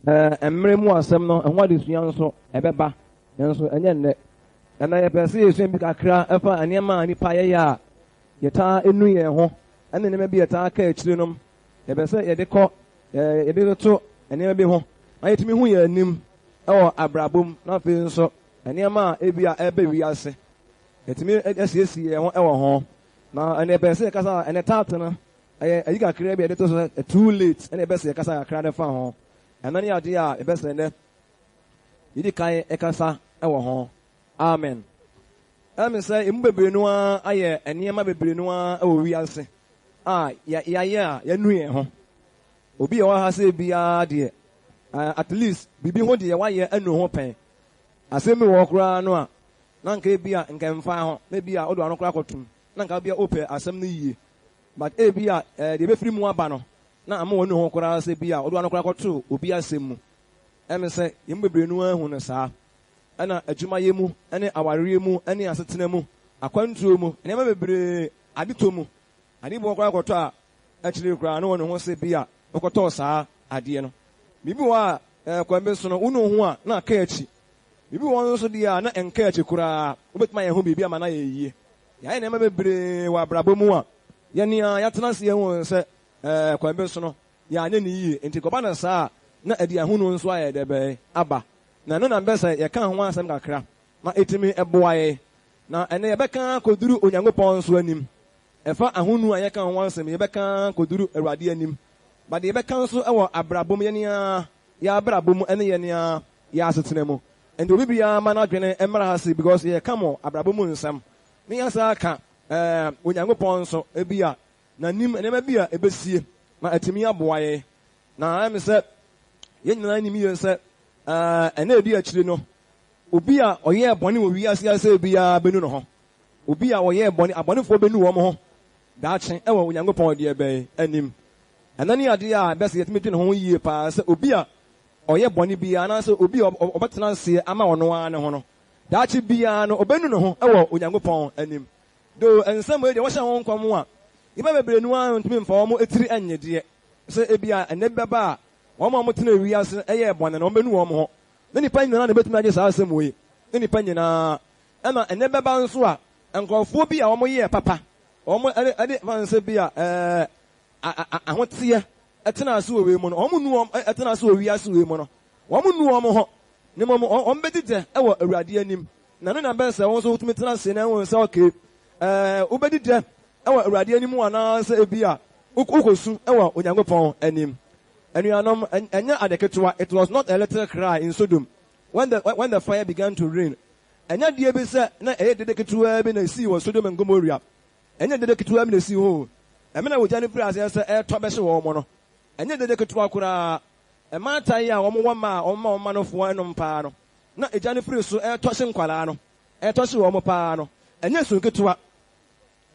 Mmere mu asɛm no, ɛho adesua nso ɛbɛba, nanso ɛnyɛ nnɛ. Ɛnnɛ yɛpɛ sɛ yɛsua bi kakra ɛfa nneɛma a nnipa yɛyɛ a yɛtaa nu yɛn ho ne nneɛma bi a yɛtaa ka akyire nom. Yɛpɛ sɛ yɛde kɔ, yɛde toto nneɛma bi ho na yɛtumi hu yɛn anim wɔ abrabɔ mu, na afei nso nneɛma a ebi a ɛreba wiase, yɛtumi asiesie yɛn ho wɔ ho. Na ɛnna yɛpɛ sɛ yɛkasa ɛnɛ taate no. Ɛyɛ ayi kakraa bi a yɛde to so sɛ too late ɛna yɛbɛsɛ yɛkasa kakra de fa ho. Ɛno ne adeɛ a yɛbɛsɛ nnɛ yɛdi kan ɛkasa wɔ ho. Amen. Ɛmi sɛ emu bebree no ara ayɛ nneɛma bebree no ara wɔ wiase a yɛayɛ a yɛanu yɛn ho. Obi a ɔwɔ ha sɛ biara deɛ, at least biribi ho deɛ wayɛ anu ho pɛn. Asɛm bi wɔ hɔ koraa no a, na nka ebi a nka mfa ho, na ebi a wode w'ano koraa kɔtom, na nka ebi a wopɛ asɛm no yie. But ebia deɛ ɛbɛfiri mu aba no, na ama wanu ho koraa sɛ bi a wode w'ano koraa kɔto obi asɛm mu. Ɛne sɛ, yɛn mu bebree no ara hu no saa. Ɛna adwumayɛ mu, ne awareɛ mu, ne asetena mu, akwantuo mu, nneɛma bebree, adetɔ mu. Ade bi wɔ hɔ koraa wokɔtɔ a, akyire koraa na wanu ho sɛ bi a wokɔtɔɔ saa adeɛ no. Biribi wɔ hɔ a, kwan bi so no, wonu ho a, na aka akyi. Biribi wɔ hɔ nso deɛ a, na ɛnka akyi koraa. Wobɛtumi ayɛ ho biribi ama no ayɛ yie. Yɛayɛ nneɛma bebree wɔ abrabɔ mu a yɛn ara yɛatena ase ahu sɛ kwan bi so no, yɛanyɛ no yie. Enti kɔba no saa a, na ɛde ahonu nso ayɛ dɛ bɛn aba. Na ɛno na mepɛ sɛ yɛka ho asɛm kakra ma ɛtumi boa yɛn. Na ɛnnɛ yɛbɛka akɔduru Onyankopɔn nso anim. Ɛfa ahonu a yɛka ho asɛm yi, yɛbɛka akɔduru Awurade anim. But deɛ yɛbɛka nso wɔ abrabɔ mu, yɛn ara yɛn abrabɔ mu ne yɛn ara yɛn asetena mu. Nti obi biara ma n'adwene mmra ha sei because yɛreka mo abrabɔ mu nsɛm ne yɛasan aka eh, Onyankopɔn nso ebia n'anim nneɛma bi a ɛbɛsie ma atumi aboa yɛn. Na ayɛ me sɛ yɛn nyinaa nim yie sɛ eh, ɛnna ɛdi akyire no, obi a ɔyɛɛ bɔne wɔ wiase ase biara bɛnu ne ho. Obi a ɔyɛɛ bɔne, abɔnefoɔ bɛnu wɔn ho daakye wɔ Onyankopɔn deɛ bɛn anim. Ɛno ne adeɛ a ɛbɛsɛ yɛtumi dwene ho yie paa sɛ obi a ɔyɛ bɔne biara anaasɛ obi a ɔbɛtena aseɛ ama ɔno ara ne ho no, daakye biara no ɔbɛnu ne ho wɔ Onyankopɔn anim. Though nsɛm wei deɛ wɔhyɛ ho nkɔm a, nnipa bebree no ara ntumi mfa wɔn tiri nnye deɛ, sɛ ebia nna bi bɛba a wɔn a wɔtenaa wiase yɛɛ bɔne no wɔbɛnu wɔn ho. Ne nnipa nyinaa na ɛbɛtumi agye saa asɛm wei, ne nnipa nyinaa. Ɛna nna bɛba nso a nkurɔfoɔ bi a wɔyɛɛ papa, wɔn de fa no sɛ bi a ɛɛ ahoteɛ tenaa ase wɔ wei mu no, wɔn nnu wɔn tenaa ase wɔ wiase wei mu no, wɔn nnu wɔn ho, na mmom wɔn bɛdi dɛ wɔ Awurade anim. Na ɛno na ɛbɛyɛ sɛ wɔn nso wotumi tena ase na ɛhu sɛ okay, ɛɛ wobɛdi dɛ wɔ Awurade anim anaasɛ ebi a wokɔsu wɔ Onyankopɔn anim. Anuanom, ɛnyɛ ade ketewa, it was not a little cry in Sodom when the, when the fire began to rain. Ɛnyɛ adeɛ bi sɛ na ɛyɛ dede ketewaa bi na esii wɔ Sodom and Gomorrah. Ɛnyɛ dede ketewa bi na esii hɔ o. Ɛmere a ogya no firii aseɛ sɛ ɛretɔ bɛhye wɔn no, ɛnyɛ dede ketewa koraa. Mmaatan yi a wɔwɔ mma a wɔma wɔn mma no foɔ nom paa no, na egya no firi so retɔ hye nkwadaa no, ɛretɔ hye wɔn paa no, ɛnyɛ su ketewa.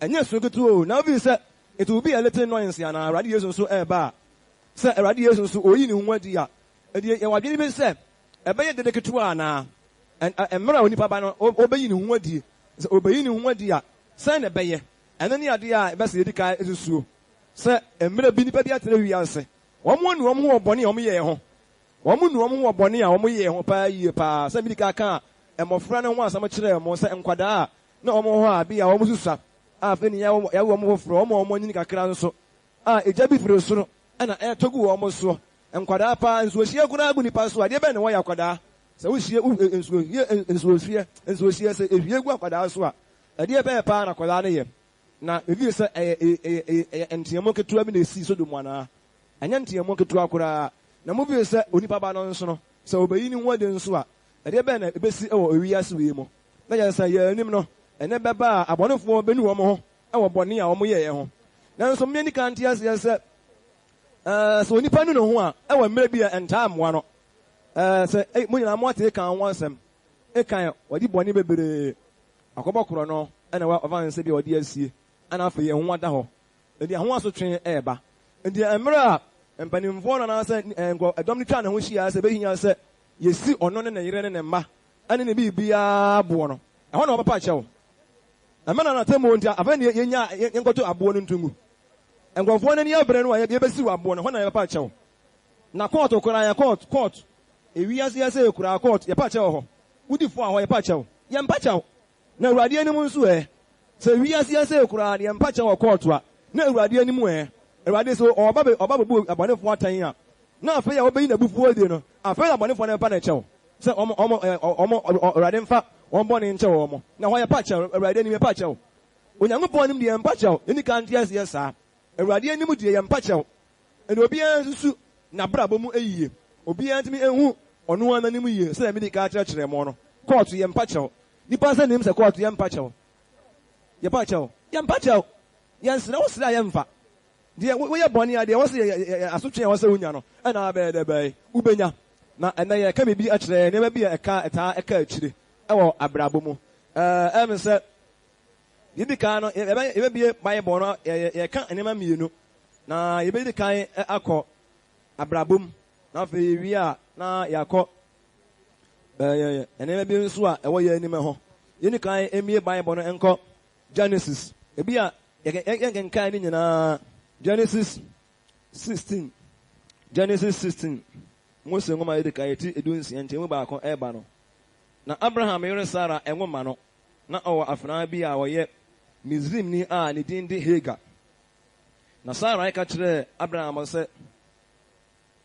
Ɛnyɛ su ketewa o. Na wofii sɛ it will be a little noise anaa? Awurade Yesu nso reba a, sɛ Awurade Yesu nso ɔreyi ne ho adi a, ɛdeɛ yɛwɔ adwene bi sɛ ɛbɛyɛ dede ketewa anaa? Mmerɛ a onipa ba no ɔbɛyi ne ho adie, sɛ ɔbɛyi ne ho adi a, sɛn na ɛbɛyɛ? Ɛno ne adeɛ a ɛbɛ sɛ yɛdi kan susuo, sɛ mmerɛ bi nnipa bi atena wiase, wɔn anu wɔn ho wɔ bɔne a wɔyɛɛ ho, wɔn nu wɔn ho wɔ bɔne a wɔyɛɛ ho paa yie paa, sɛ medi kan kaa mmɔfra no ho asɛm kyerɛɛ mo sɛ nkwadaa a na wɔn wɔ hɔ a bi a wɔn susua a afei ne yɛawo wɔn foforɔ, wɔn a wɔn anyini kakra nso a egya bi firi soro na ɛretɔ gu wɔn soɔ, nkwadaa paa, nsuohyeɛ koraa gu nnipa so a, adeɛ bɛn na wɔyɛ akwadaa? Sɛ wohwie wo nsuohwie nsuohyeɛ nsuohyeɛ sɛ ehwie gu akwadaa so a, ɛdeɛ bɛn paa na akwadaa no yɛ? Na mefii sɛ ɛyɛ ɛyɛ ɛyɛ ɛyɛ nteamu ketewa bi na esii Sodom anaa? Ɛnyɛ nteamu ketewa koraa. Na mofii sɛ onipa ba no nso no, sɛ obeyi ne ho adi nso a, ɛdeɛ bɛn na ebesi wɔ ewiase wei mu? Na kyerɛ sɛ yɛn anim no, ɛnnɛ bɛba a abɔnefoɔ benu wɔn ho wɔ bɔne a wɔyɛeɛ ho. Nanso momma yɛnni kan nte aseɛ sɛ, ɛɛ, sɛ onipa nu ne ho a, ɛwɔ mmerɛ bi a ɛntaa mmoa no. Ɛɛ, sɛ mo nyinaa moate Akan ho asɛm. Akan, wadi bɔne bebree. Akɔbɔ korɔno na wafa ne nsa bi a ɔde asie, ɛna afei ɛho ada hɔ. Enti ɛho asotwe reba. Enti mmerɛ a mpanimfoɔ no anaasɛ nkurɔ ɛdɔm no twaa ne ho hyiaeɛ sɛ ɛbɛhia sɛ yɛsi ɔno ne ne yere ne ne mma ne ne biribiara boɔ no, ɛhɔ na wɔbɛpa kyɛw. Ɛmɛ na n'atemmuo nti, afei na yɛnya yɛnkɔto aboɔ no nto ngu. Nkurɔfoɔ no ani abere no a yɛbɛsiw aboɔ no, ɛhɔ na yɛbɛpa kyɛw. Na kɔɔto koraa yɛ kɔɔt, kɔɔt. Ewiase yɛ sɛ koraa kɔɔt, yɛpa kyɛw wɔ hɔ. Wodi fɔ a hɔ yɛpa kyɛw. Yɛmpa kyɛw. Na Awurade anim nso ɛ? Sɛ wiase asɛe koraa na yɛmpa kyɛw wɔ kɔɔto a, na Awurade anim ɛ? Awurade, sɛ ɔba bɛ, ɔba bɛbu abɔnefoɔ atɛn a, na afei a ɔbɛyi n'abufuo adie no, afei na abɔnefoɔ no bɛpa no kyɛw, sɛ wɔn, wɔn, ɛ, wɔn, ɔ, Awurade mfa wɔn bɔne nkyɛ wɔn. Na hɔ yɛpa kyɛw, Awurade anim yɛpa kyɛw. Onyankopɔn anim deɛ yɛmpa kyɛw, yɛnni kan nte aseɛ saa. Awurade anim deɛ yɛmpa kyɛw. Ɛnna obiara nsusu n'abrabɔ mu yie. Obiara ntumi nhu ɔno ara n'anim yie sɛdeɛ medi kan akyerɛkyerɛ mo no. Kɔɔto, yɛmpa kyɛw. Nnipa nsa nnim sɛ kɔɔto, yɛmpa kyɛw. Yɛpa kyɛw. Yɛmpa kyɛw. Yɛnsrɛ, wosrɛ a yɛmfa. Deɛ woyɛ bɔne a, deɛ ɛwɔ sɛ yɛ, asotwe a ɛwɔ sɛ wonya no, ɛna abɛyɛ dɛ bɛn? Wobɛnya. Na ɛnnɛ yɛreka biribi akyerɛ yɛn, nneɛma bi a ɛka, ɛtaa ɛka akyire wɔ abrabɔ mu. Ɛɛ, ɛyɛ me sɛ, deɛ ɛdi kan no, yɛbɛ, yɛbɛbue Bible no, yɛ, yɛreka nneɛma mmienu. Na yɛbɛdi kan akɔ abrabɔ mu, na afei yɛwie a na yɛakɔ nneɛma bi nso a ɛwɔ yɛn anim ho. Yɛnni kan mmie Bible no nkɔ Genesis. Ebi a yɛnkenkan ne nyinaa. Genesis 16. Genesis 16. Mose nwoma a edi kan eti 16 nkyɛmu baako ɛreba no. Na Abraham yere Sara nwoma no, na ɔwɔ afenaa bi a ɔyɛ Misraimni a ne din de Hagar. Na Sarai ka kyerɛɛ Abraham sɛ,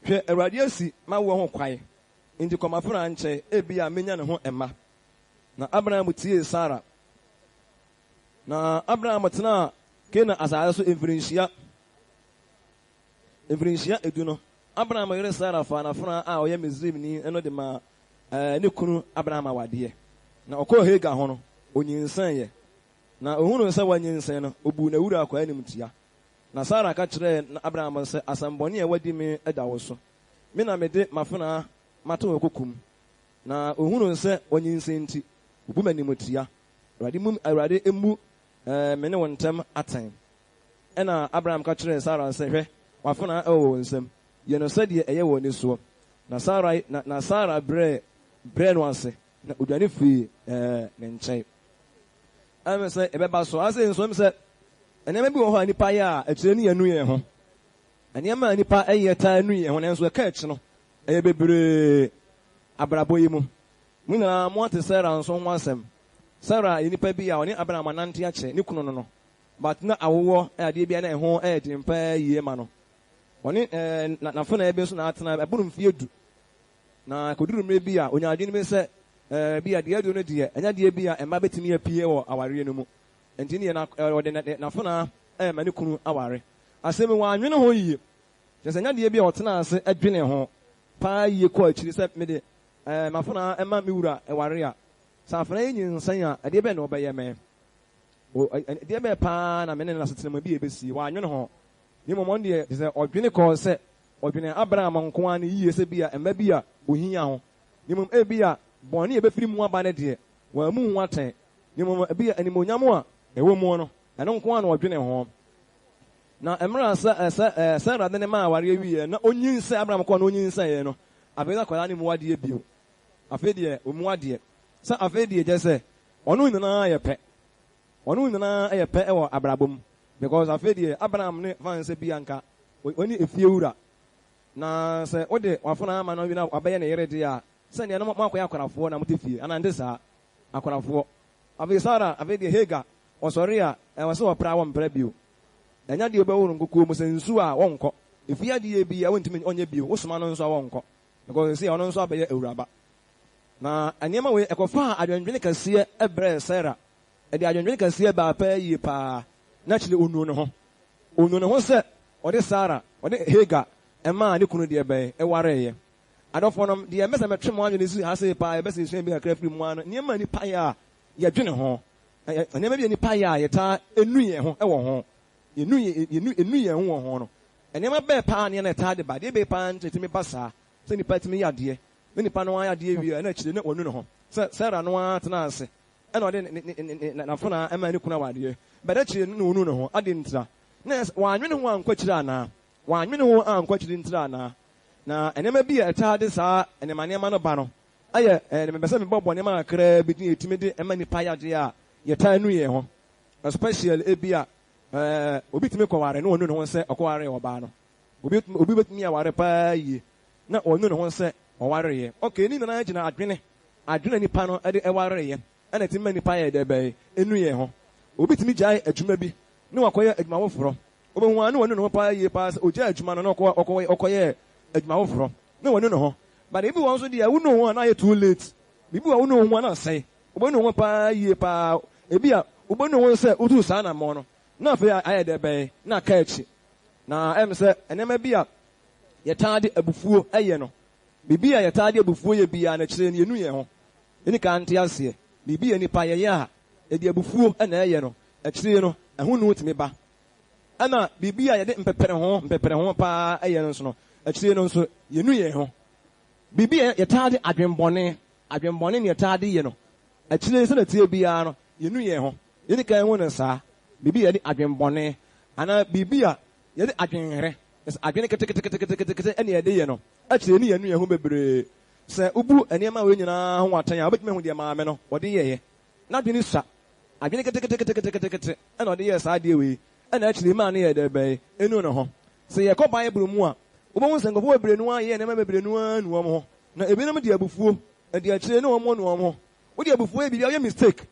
Hwɛ, Awurade asi m'awoɔ ho kwan, enti kɔ m'afenaa nkyɛn, ebia menya ne ho mma. Na Abraham tiee Sara. Na Abraham tenaa Kanaan asase so mfirinhyia mfirinhyia edu no, Abraham yere Sara faa n'afenaa a ɔyɛ Misraimni no de maa ne kunu Abraham awadeɛ. Na ɔkɔɔ Hagar ho no, onyinsɛneeɛ. Na ohunuu sɛ wanyinsɛn no, obuu n'awurakwaa animtia. Na Sara ka kyerɛɛ Abraham sɛ, Asɛmmɔne a woadi me da wo so. Me na mede m'afenaa mato wo kokom. Na ohunuu sɛ wanyinsɛn nti, obu me animtia. Awurade mmu Awurade mmu me ne wo ntam atɛn. Ɛnna Abraham ka kyerɛɛ Sara sɛ, Hwɛ, w'afenaa wɔ wo nsam. Yɛ no sɛdeɛ ɛyɛ wɔ w'ani soɔ. Na Sarai na na Sara brɛɛ brɛɛ no ase, na odwane firii ne nkyɛn. Ɛne sɛ ɛbɛba so. Afei nso, ɛne sɛ nneɛma bi wɔ hɔ a nnipa yɛ a akyire no yɛnu yɛn ho. Nneɛma a nnipa yɛ taa nu yɛn ho nanso ɛka akyi no, ɛyɛ bebree abrabɔ yi mu. Mo nyinaa moate Sarah nso ho asɛm. Sarah yɛ nipa bi a ɔne Abraham anante akyɛ, ne kunu no no. But na awoɔ yɛ adeɛ bi a na ɛho yɛ den paa yie ma no. Ɔne n'afenaa bi nso na atena ɛboro mfeɛ du. Na ɛkɔduruu mmerɛ bi a, ɔnyaa adwene bi sɛ, Ebia deɛ aduro no deɛ, ɛnyɛ adeɛ bi a mma bɛtumi apue wɔ awareɛ no mu. Enti neɛ na ɔde n'afenaa rema ne kunu aware. Asɛm yi, wannwene ho yie. Kyerɛ sɛ, ɛnyɛ adeɛ bi a ɔtenaa ase dwenee ho pa ara yie kɔɔ akyiri sɛ, Mede m'afenaa ma me wura ware a, sɛ afenaa yi nyinsɛn a, ɛdeɛ bɛn na ɔbɛyɛ me? Ɛdeɛ bɛn pa ara na me ne no asetena mu ebia ɛbɛsie? Wannwene ho. Na mmom ɔno deɛ, kyerɛ sɛ, ɔdwene kɔɔ sɛ ɔdwenee Abraham nko ara ne yiye sɛ bi a mma bi a ohia ho, na mmom ebia bɔne a ebefiri mu aba no deɛ, wammu ho atɛn, na mmom ebia animuonyam a ɛwɔ mu no, ɛno nko ara na ɔdwenee ho. Na mmerɛ a sɛ, sɛ, Sara de no maa awareɛ wieɛ, na ɔnyinsɛn, Abraham kɔɔ na ɔnyinsɛneeɛ no, afei na akwadaa no mmu adeɛ bio. Afei deɛ, ɔmmu adeɛ. Sɛ afei deɛ, kyerɛ sɛ, ɔno nyinaa yɛ pɛ. Wɔn nyinaa yɛ pɛ wɔ abrabɔ mu because afei deɛ Abraham ne fa no sɛ bi anka ɔne efie wura na sɛ wode w'afenaa ama no awie na wabɛyɛ ne yere deɛ a sɛdeɛ na moakɔyɛ akorafoɔ na mote fie anaa nte saa? Akorafoɔ. Afei Sarah afei deɛ Hagar ɔsɔre a ɛwɔ sɛ ɔpra a wɔmpra bio. Ɛnyɛ adeɛ wobɛhoro nkukuo mu sɛ nsuo a wɔnkɔ. Efie adeɛ bi a wontumi ɔnyɛ bio wosoma no nso a wɔnkɔ because seesei ɔno nso abɛyɛ awuraba. Na nneɛma wei ɛkɔfaa adwendwene kɛseɛ brɛɛ Sarah. Ɛde adwendwene kɛseɛ baa paa yie paa, na akyire ɔnuu ne ho. Ɔnuu ne ho sɛ ɔde Sara, ɔde Hagar maa ne kunu deɛ bɛn wareeɛ. Adɔfonom, deɛ mɛsɛ mɛtwe mo adwene si ha sei paa, yɛbɛsɛ yɛsua bi kakra firi mu ara no, nneɛma a nnipa yɛ a yɛdwene ho. Nneɛma bi a nnipa yɛ a yɛtaa nu yɛn ho wɔ ho. Yɛnu, yɛnu, yɛnu yɛn ho wɔ ho no, nneɛma bɛn paa ne na ɛtaa de ba? Deɛ bɛn paa nti na ɛtumi ba saa sɛ nnipa tumi yɛ adeɛ, na nipa no ara yɛ adeɛ wie a, na akyire na wanu ne ho? Sɛ Sara no ara tenaa ase Ɛnna ɔde ne n'afenaa maa ne kunu awadeɛ, but akyire no na ɔnuu ne ho. Adɛn ntira? Na ɛyɛ sɛ wannwene ho ankɔ akyire anaa? Wannwene ho ankɔ akyire ntira anaa? Na nneɛma bi a ɛtaa de saa nneɛma nneɛma no ba no yɛ, mepɛ sɛ mebɔbɔ nneɛma kakraa bi din a ɛtumi de ma nnipa yadeɛ a yɛtaa nu yɛn ho. Especially ebia obi tumi kɔware na ɔnu ne ho sɛ ɔkɔwaree ɔbaa no. Obi obi bɛtumi aware paa yie. na ɔnu ne ho sɛ ɔwareeɛ. Okay, ne nyinaa gyina adwene, adwene a nipa no de wareeɛ ɛna ɛtumi ma nipa yɛ dɛ bɛn, ɛnu yɛn ho. Obi tumi gyae adwuma bi na wakɔyɛ adwuma foforɔ. Wobɛhu ara na wanu ne ho paa yie paa sɛ ɔgyae adwuma no na ɔkɔyɛɛ adwuma foforɔ na wanu ne ho. But ebi wɔ hɔ nso deɛ wonu wo ho a na ayɛ too late. Biribi wɔ hɔ a wonu wo ho a na asɛe. Wobɛnu wo ho paa yie paa. Ebi a wobɛnu wo ho sɛ wotuu saa anammɔn no na afei ayɛ dɛ bɛn na aka akyi. Na ɛyɛ me sɛ nneɛma bi a yɛtaa de abufuo yɛ no, biribi a yɛtaa de abufuo yɛ biara no akyire no yɛnu yɛn ho. Yɛnni kan nte aseɛ. Biribi a nnipa yɛyɛ a yɛde abufuo na ɛyɛ no, akyire no ɛho nu tumi ba. Ɛna biribi a yɛde mpɛpɛrɛho, mpɛpɛrɛho paa yɛ no nso no, akyire no nso yɛnu yɛn ho. Biribi a yɛtaa de adwemmɔne, adwemmɔne na yɛtaa de yɛ no, akyire sɛdeɛ ɛteɛ biara no, yɛnu yɛn ho. Yɛdi kan hu no saa. Biribi a yɛde adwemmɔne anaa biribi a yɛde adwenhere, kyerɛ sɛ adwene keteketeketekete na yɛde yɛ no, akyire no yɛnu yɛn ho bebree. Sɛ wobu nneɛma wei nyinaa ho atɛn a, wobɛtumi ahu deɛ maame no ɔde yɛeɛ. N'adwene sua. Adwene keteketeketekete na ɔde yɛɛ saa adeɛ wei, ɛna akyire maa no yɛɛ dɛ bɛn? Ɛnuu ne ho. Sɛ yɛkɔ Bible mu a, wobɛhu sɛ nkurɔfoɔ bebree no ara yɛɛ nneɛma bebree no ara nuu wɔn ho. Na ebinom de abufuo, ɛde akyire ne wɔn anu wɔn ho. Wode abufuo yɛ biribi a, woyɛ mistake.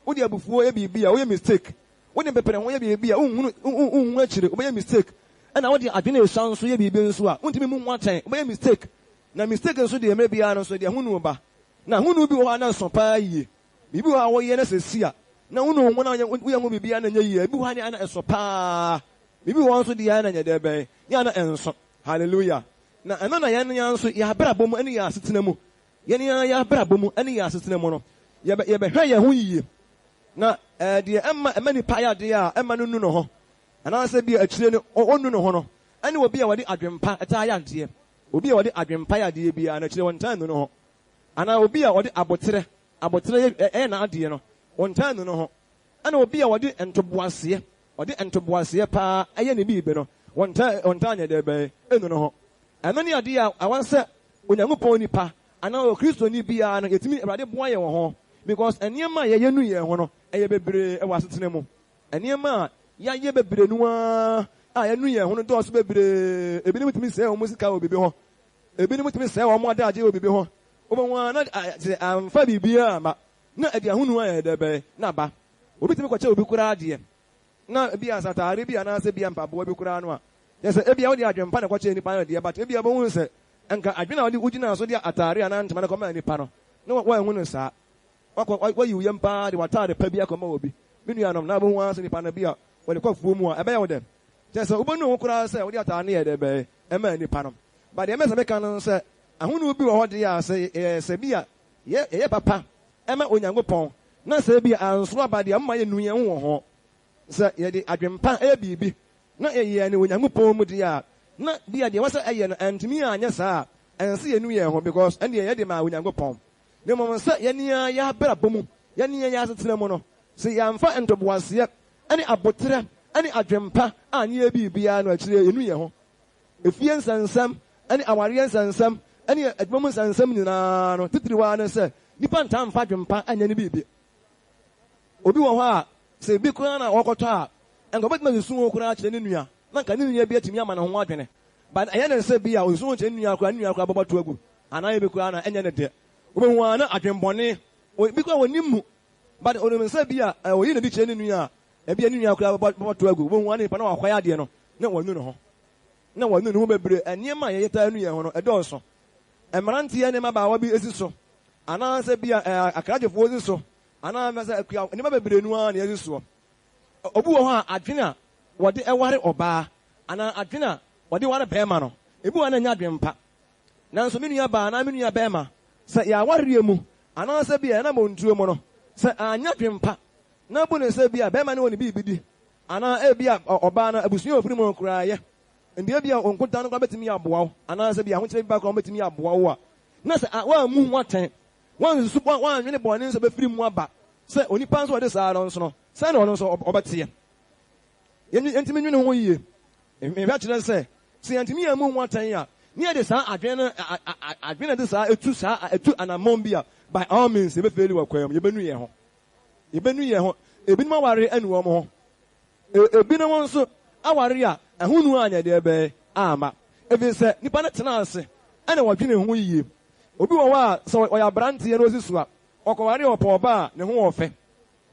Wode abufuo yɛ biribi a, woyɛ mistake. Wode mpepere ho yɛ biribi a, wonhunu, wonhu akyire, wobɛyɛ mistake. Ɛna wode adwene a esua nso yɛ biribi nso a, wontumi mmu ho atɛn, wobɛyɛ mistake. Na mistake nso deɛ, mmerɛ biara no nso, ɛde ahonu ba. Na ahonu bi wɔ hɔ a na ɛsõ paa yie. Biribi wɔ hɔ a woyɛ na sɛ ɛsi a, na wonu wo ho na woyɛ ho biribi a na ɛnyɛ yie. Ebi wɔ hɔ a na ɛsõ paa. Biribi wɔ hɔ nso deɛ a na ɛnyɛ dɛ bɛn, yɛ a na ɛnsõ. Hallelujah. Na ɛno na yɛn ara nso yɛn abrabɔ mu ne yɛn asetena mu, yɛn ara yɛn abrabɔ mu ne yɛn asetena mu no, yɛbɛ, yɛbɛhwɛ yɛn ho yie. Na ɛɛ deɛ ɛma ɛma nipa yɛ adeɛ a ɛma no nu ne ho, anaasɛ bi akyire no ɔnnu ne ho no, ɛne obi a wɔde adwempa taa yɛ adeɛ. Obi a ɔde adwempa yɛ adeɛ biara no, akyire ɔntaa nnu ne ho. Anaa obi a ɔde aboterɛ, aboterɛ yɛ, ɛyɛ n'adeɛ no, ɔntaa nnu ne ho. Ɛna obi a ɔde ntoboaseɛ, ɔde ntoboaseɛ paa yɛ ne biribi no, ɔntaa, ɔntaa nyɛ dɛ bɛn, nnu ne ho. Ɛno ne adeɛ a ɛwɔ sɛ Onyankopɔn nipa anaa Okristoni biara no, yɛtumi, Awurade boa yɛn wɔ ho. Because nneɛma a yɛyɛ nu yɛn ho no, ɛyɛ bebree wɔ asetena mu. Nneɛma a yɛayɛ bebree no ara a yɛanu yɛn ho no dɔɔso bebree. Ebinom tumi sɛe wɔn sika wɔ biribi ho. Ebinom tumi sɛe wɔn adagye wɔ biribi ho. Wobɛhu ara na sɛ amfa biribiara amma, na ɛde ahonu ayɛ dɛ bɛn na aba. Obi tumi kɔkyɛ obi koraa adeɛ, na ebia sɛ ataade bi anaasɛ ebia mpaboa bi koraa no a, kyerɛ sɛ ebia wode adwempa na ɛkɔkyɛɛ nipa no deɛ, but ebia wobɛhu sɛ nka adwene a wode wogyinaa so de ataade anaa ntoma no kɔmaa nipa no, na woanhu no saa. Woakɔ, woayi wo yam paa de w'ataade pa bi akɔma obi. Me nuanom, na wobɛhu ara sɛ nipa no bi a wɔde kɔ afuo mu a, ɛbɛyɛ wo dɛ. Kyerɛ sɛ, wobɛnu wo ho koraa sɛ wode ataade no yɛɛ dɛ bɛn ɛmaa nipa no. But deɛ mepɛ sɛ meka no ne sɛ, ahonu bi wɔ hɔ deɛ a, sɛ yɛyɛ sɛ bi a yɛyɛ papa ma Onyankopɔn, na sɛ bi a anso aba deɛ a, momma yɛnnu yɛn ho wɔ ho. Sɛ yɛde adwempa yɛ biribi na yɛyɛɛ no wɔ Onyankopɔn mu deɛ a, na bi a deɛ ɛwɔ sɛ ɛyɛ no antumi anyɛ saa a, ɛnsɛ sɛ yɛnu yɛn ho because ɛndeɛ yɛde maa Onyankopɔn. Na mmom sɛ yɛn ara yɛn abrabɔ mu, yɛn ara yɛn asetena mu no, sɛ yɛamfa ntoboaseɛ ne aboterɛ ne adwempa anyɛ biribiara no, akyire yi yɛnu yɛn ho. Efie nsɛnsɛm ne awareɛ nsɛnsɛm ne adwuma mu nsɛnsɛm nyinaa no, titiriw ara ne sɛ nnipa ntaa mfa adwempa nyɛ ne biribi. Obi wɔ hɔ a, sɛ biribi koraa na ɔrekɔtɔ a, anka obetumi asusu ho koraa akyerɛ ne nua, na anka ne nua bi atumi ama ne ho adwene. But ɛyɛ no sɛ bi a osusu ho kyerɛ ne nua koraa, ne nua koraa bɛbɔ to agu, anaa ebi koraa na ɛnyɛ ne dɛ. Wobɛhu ara na adwemmɔne, obi koraa onnim mu, but onim sɛ bi a oyi n'adi kyerɛ ne nua a, ebia ne nua koraa bɛbɔ to agu. Wobɛhu ara na nipa no wakɔyɛ adeɛ no, na wanu ne ho. Na wanu ne ho bebree. Nneɛma a yɛtaa nu yɛn ho no, ɛdɔɔso. Mmeranteɛ ne mmabaawa bi si so, anaasɛ bi a akragyefoɔ si so, anaa sɛ akua, nneɛma bebree no ara na yɛsi soɔ. Obi wɔ hɔ a, adwene a wɔde ware ɔbaa anaa adwene a wɔde ware barima no, ebi wɔ hɔ a na ɛnyɛ adwempa. Nanso me nuabaa anaa me nuabarima, sɛ yɛn awareɛ mu anaasɛ bi a yɛn anammɔntuo mu no, sɛ anyɛ adwempa na bu no sɛ bi a barima no wɔ ne biribi di anaa ebia ɔbaa no abusua a ɔfiri mu no koraa yɛ nti ebia wo nkotaa no koraa bɛtumi aboa wo anaasɛ bi ahokyerɛ bi ba koraa wɔbɛtumi aboa wo a, na sɛ woammu ho atɛn, woansusu, woannwene bɔne nso bɛfiri mu aba sɛ onipa nso a ɔde saa no nso no, sɛn na ɔno nso ɔbɛteɛ? Yɛntumi nnwene ho yie. Mehwɛ kyerɛ sɛ, sɛ yɛntumi ammu ho atɛn a, ne yɛde saa adwene no, adwene a ɛte saa etu saa, etu anammɔn bi a, by all means yɛbɛfeeli wɔ kwan mu, yɛbɛnu yɛn ho. Yɛbɛnu yɛn ho. Ebinom aware anu wɔn ho. Ebinom nso aware a, ɛho nu anyɛ deɛ bɛn amma. Ɛfiri sɛ, nnipa no tenaa ase. Ɛna wɔdwene ho yiye. Obi wɔ hɔ a, sɛ ɔyɛ aberanteɛ na osi so a, ɔkɔware a ɔpɛ ɔbaa a ne ho wɔ fɛ.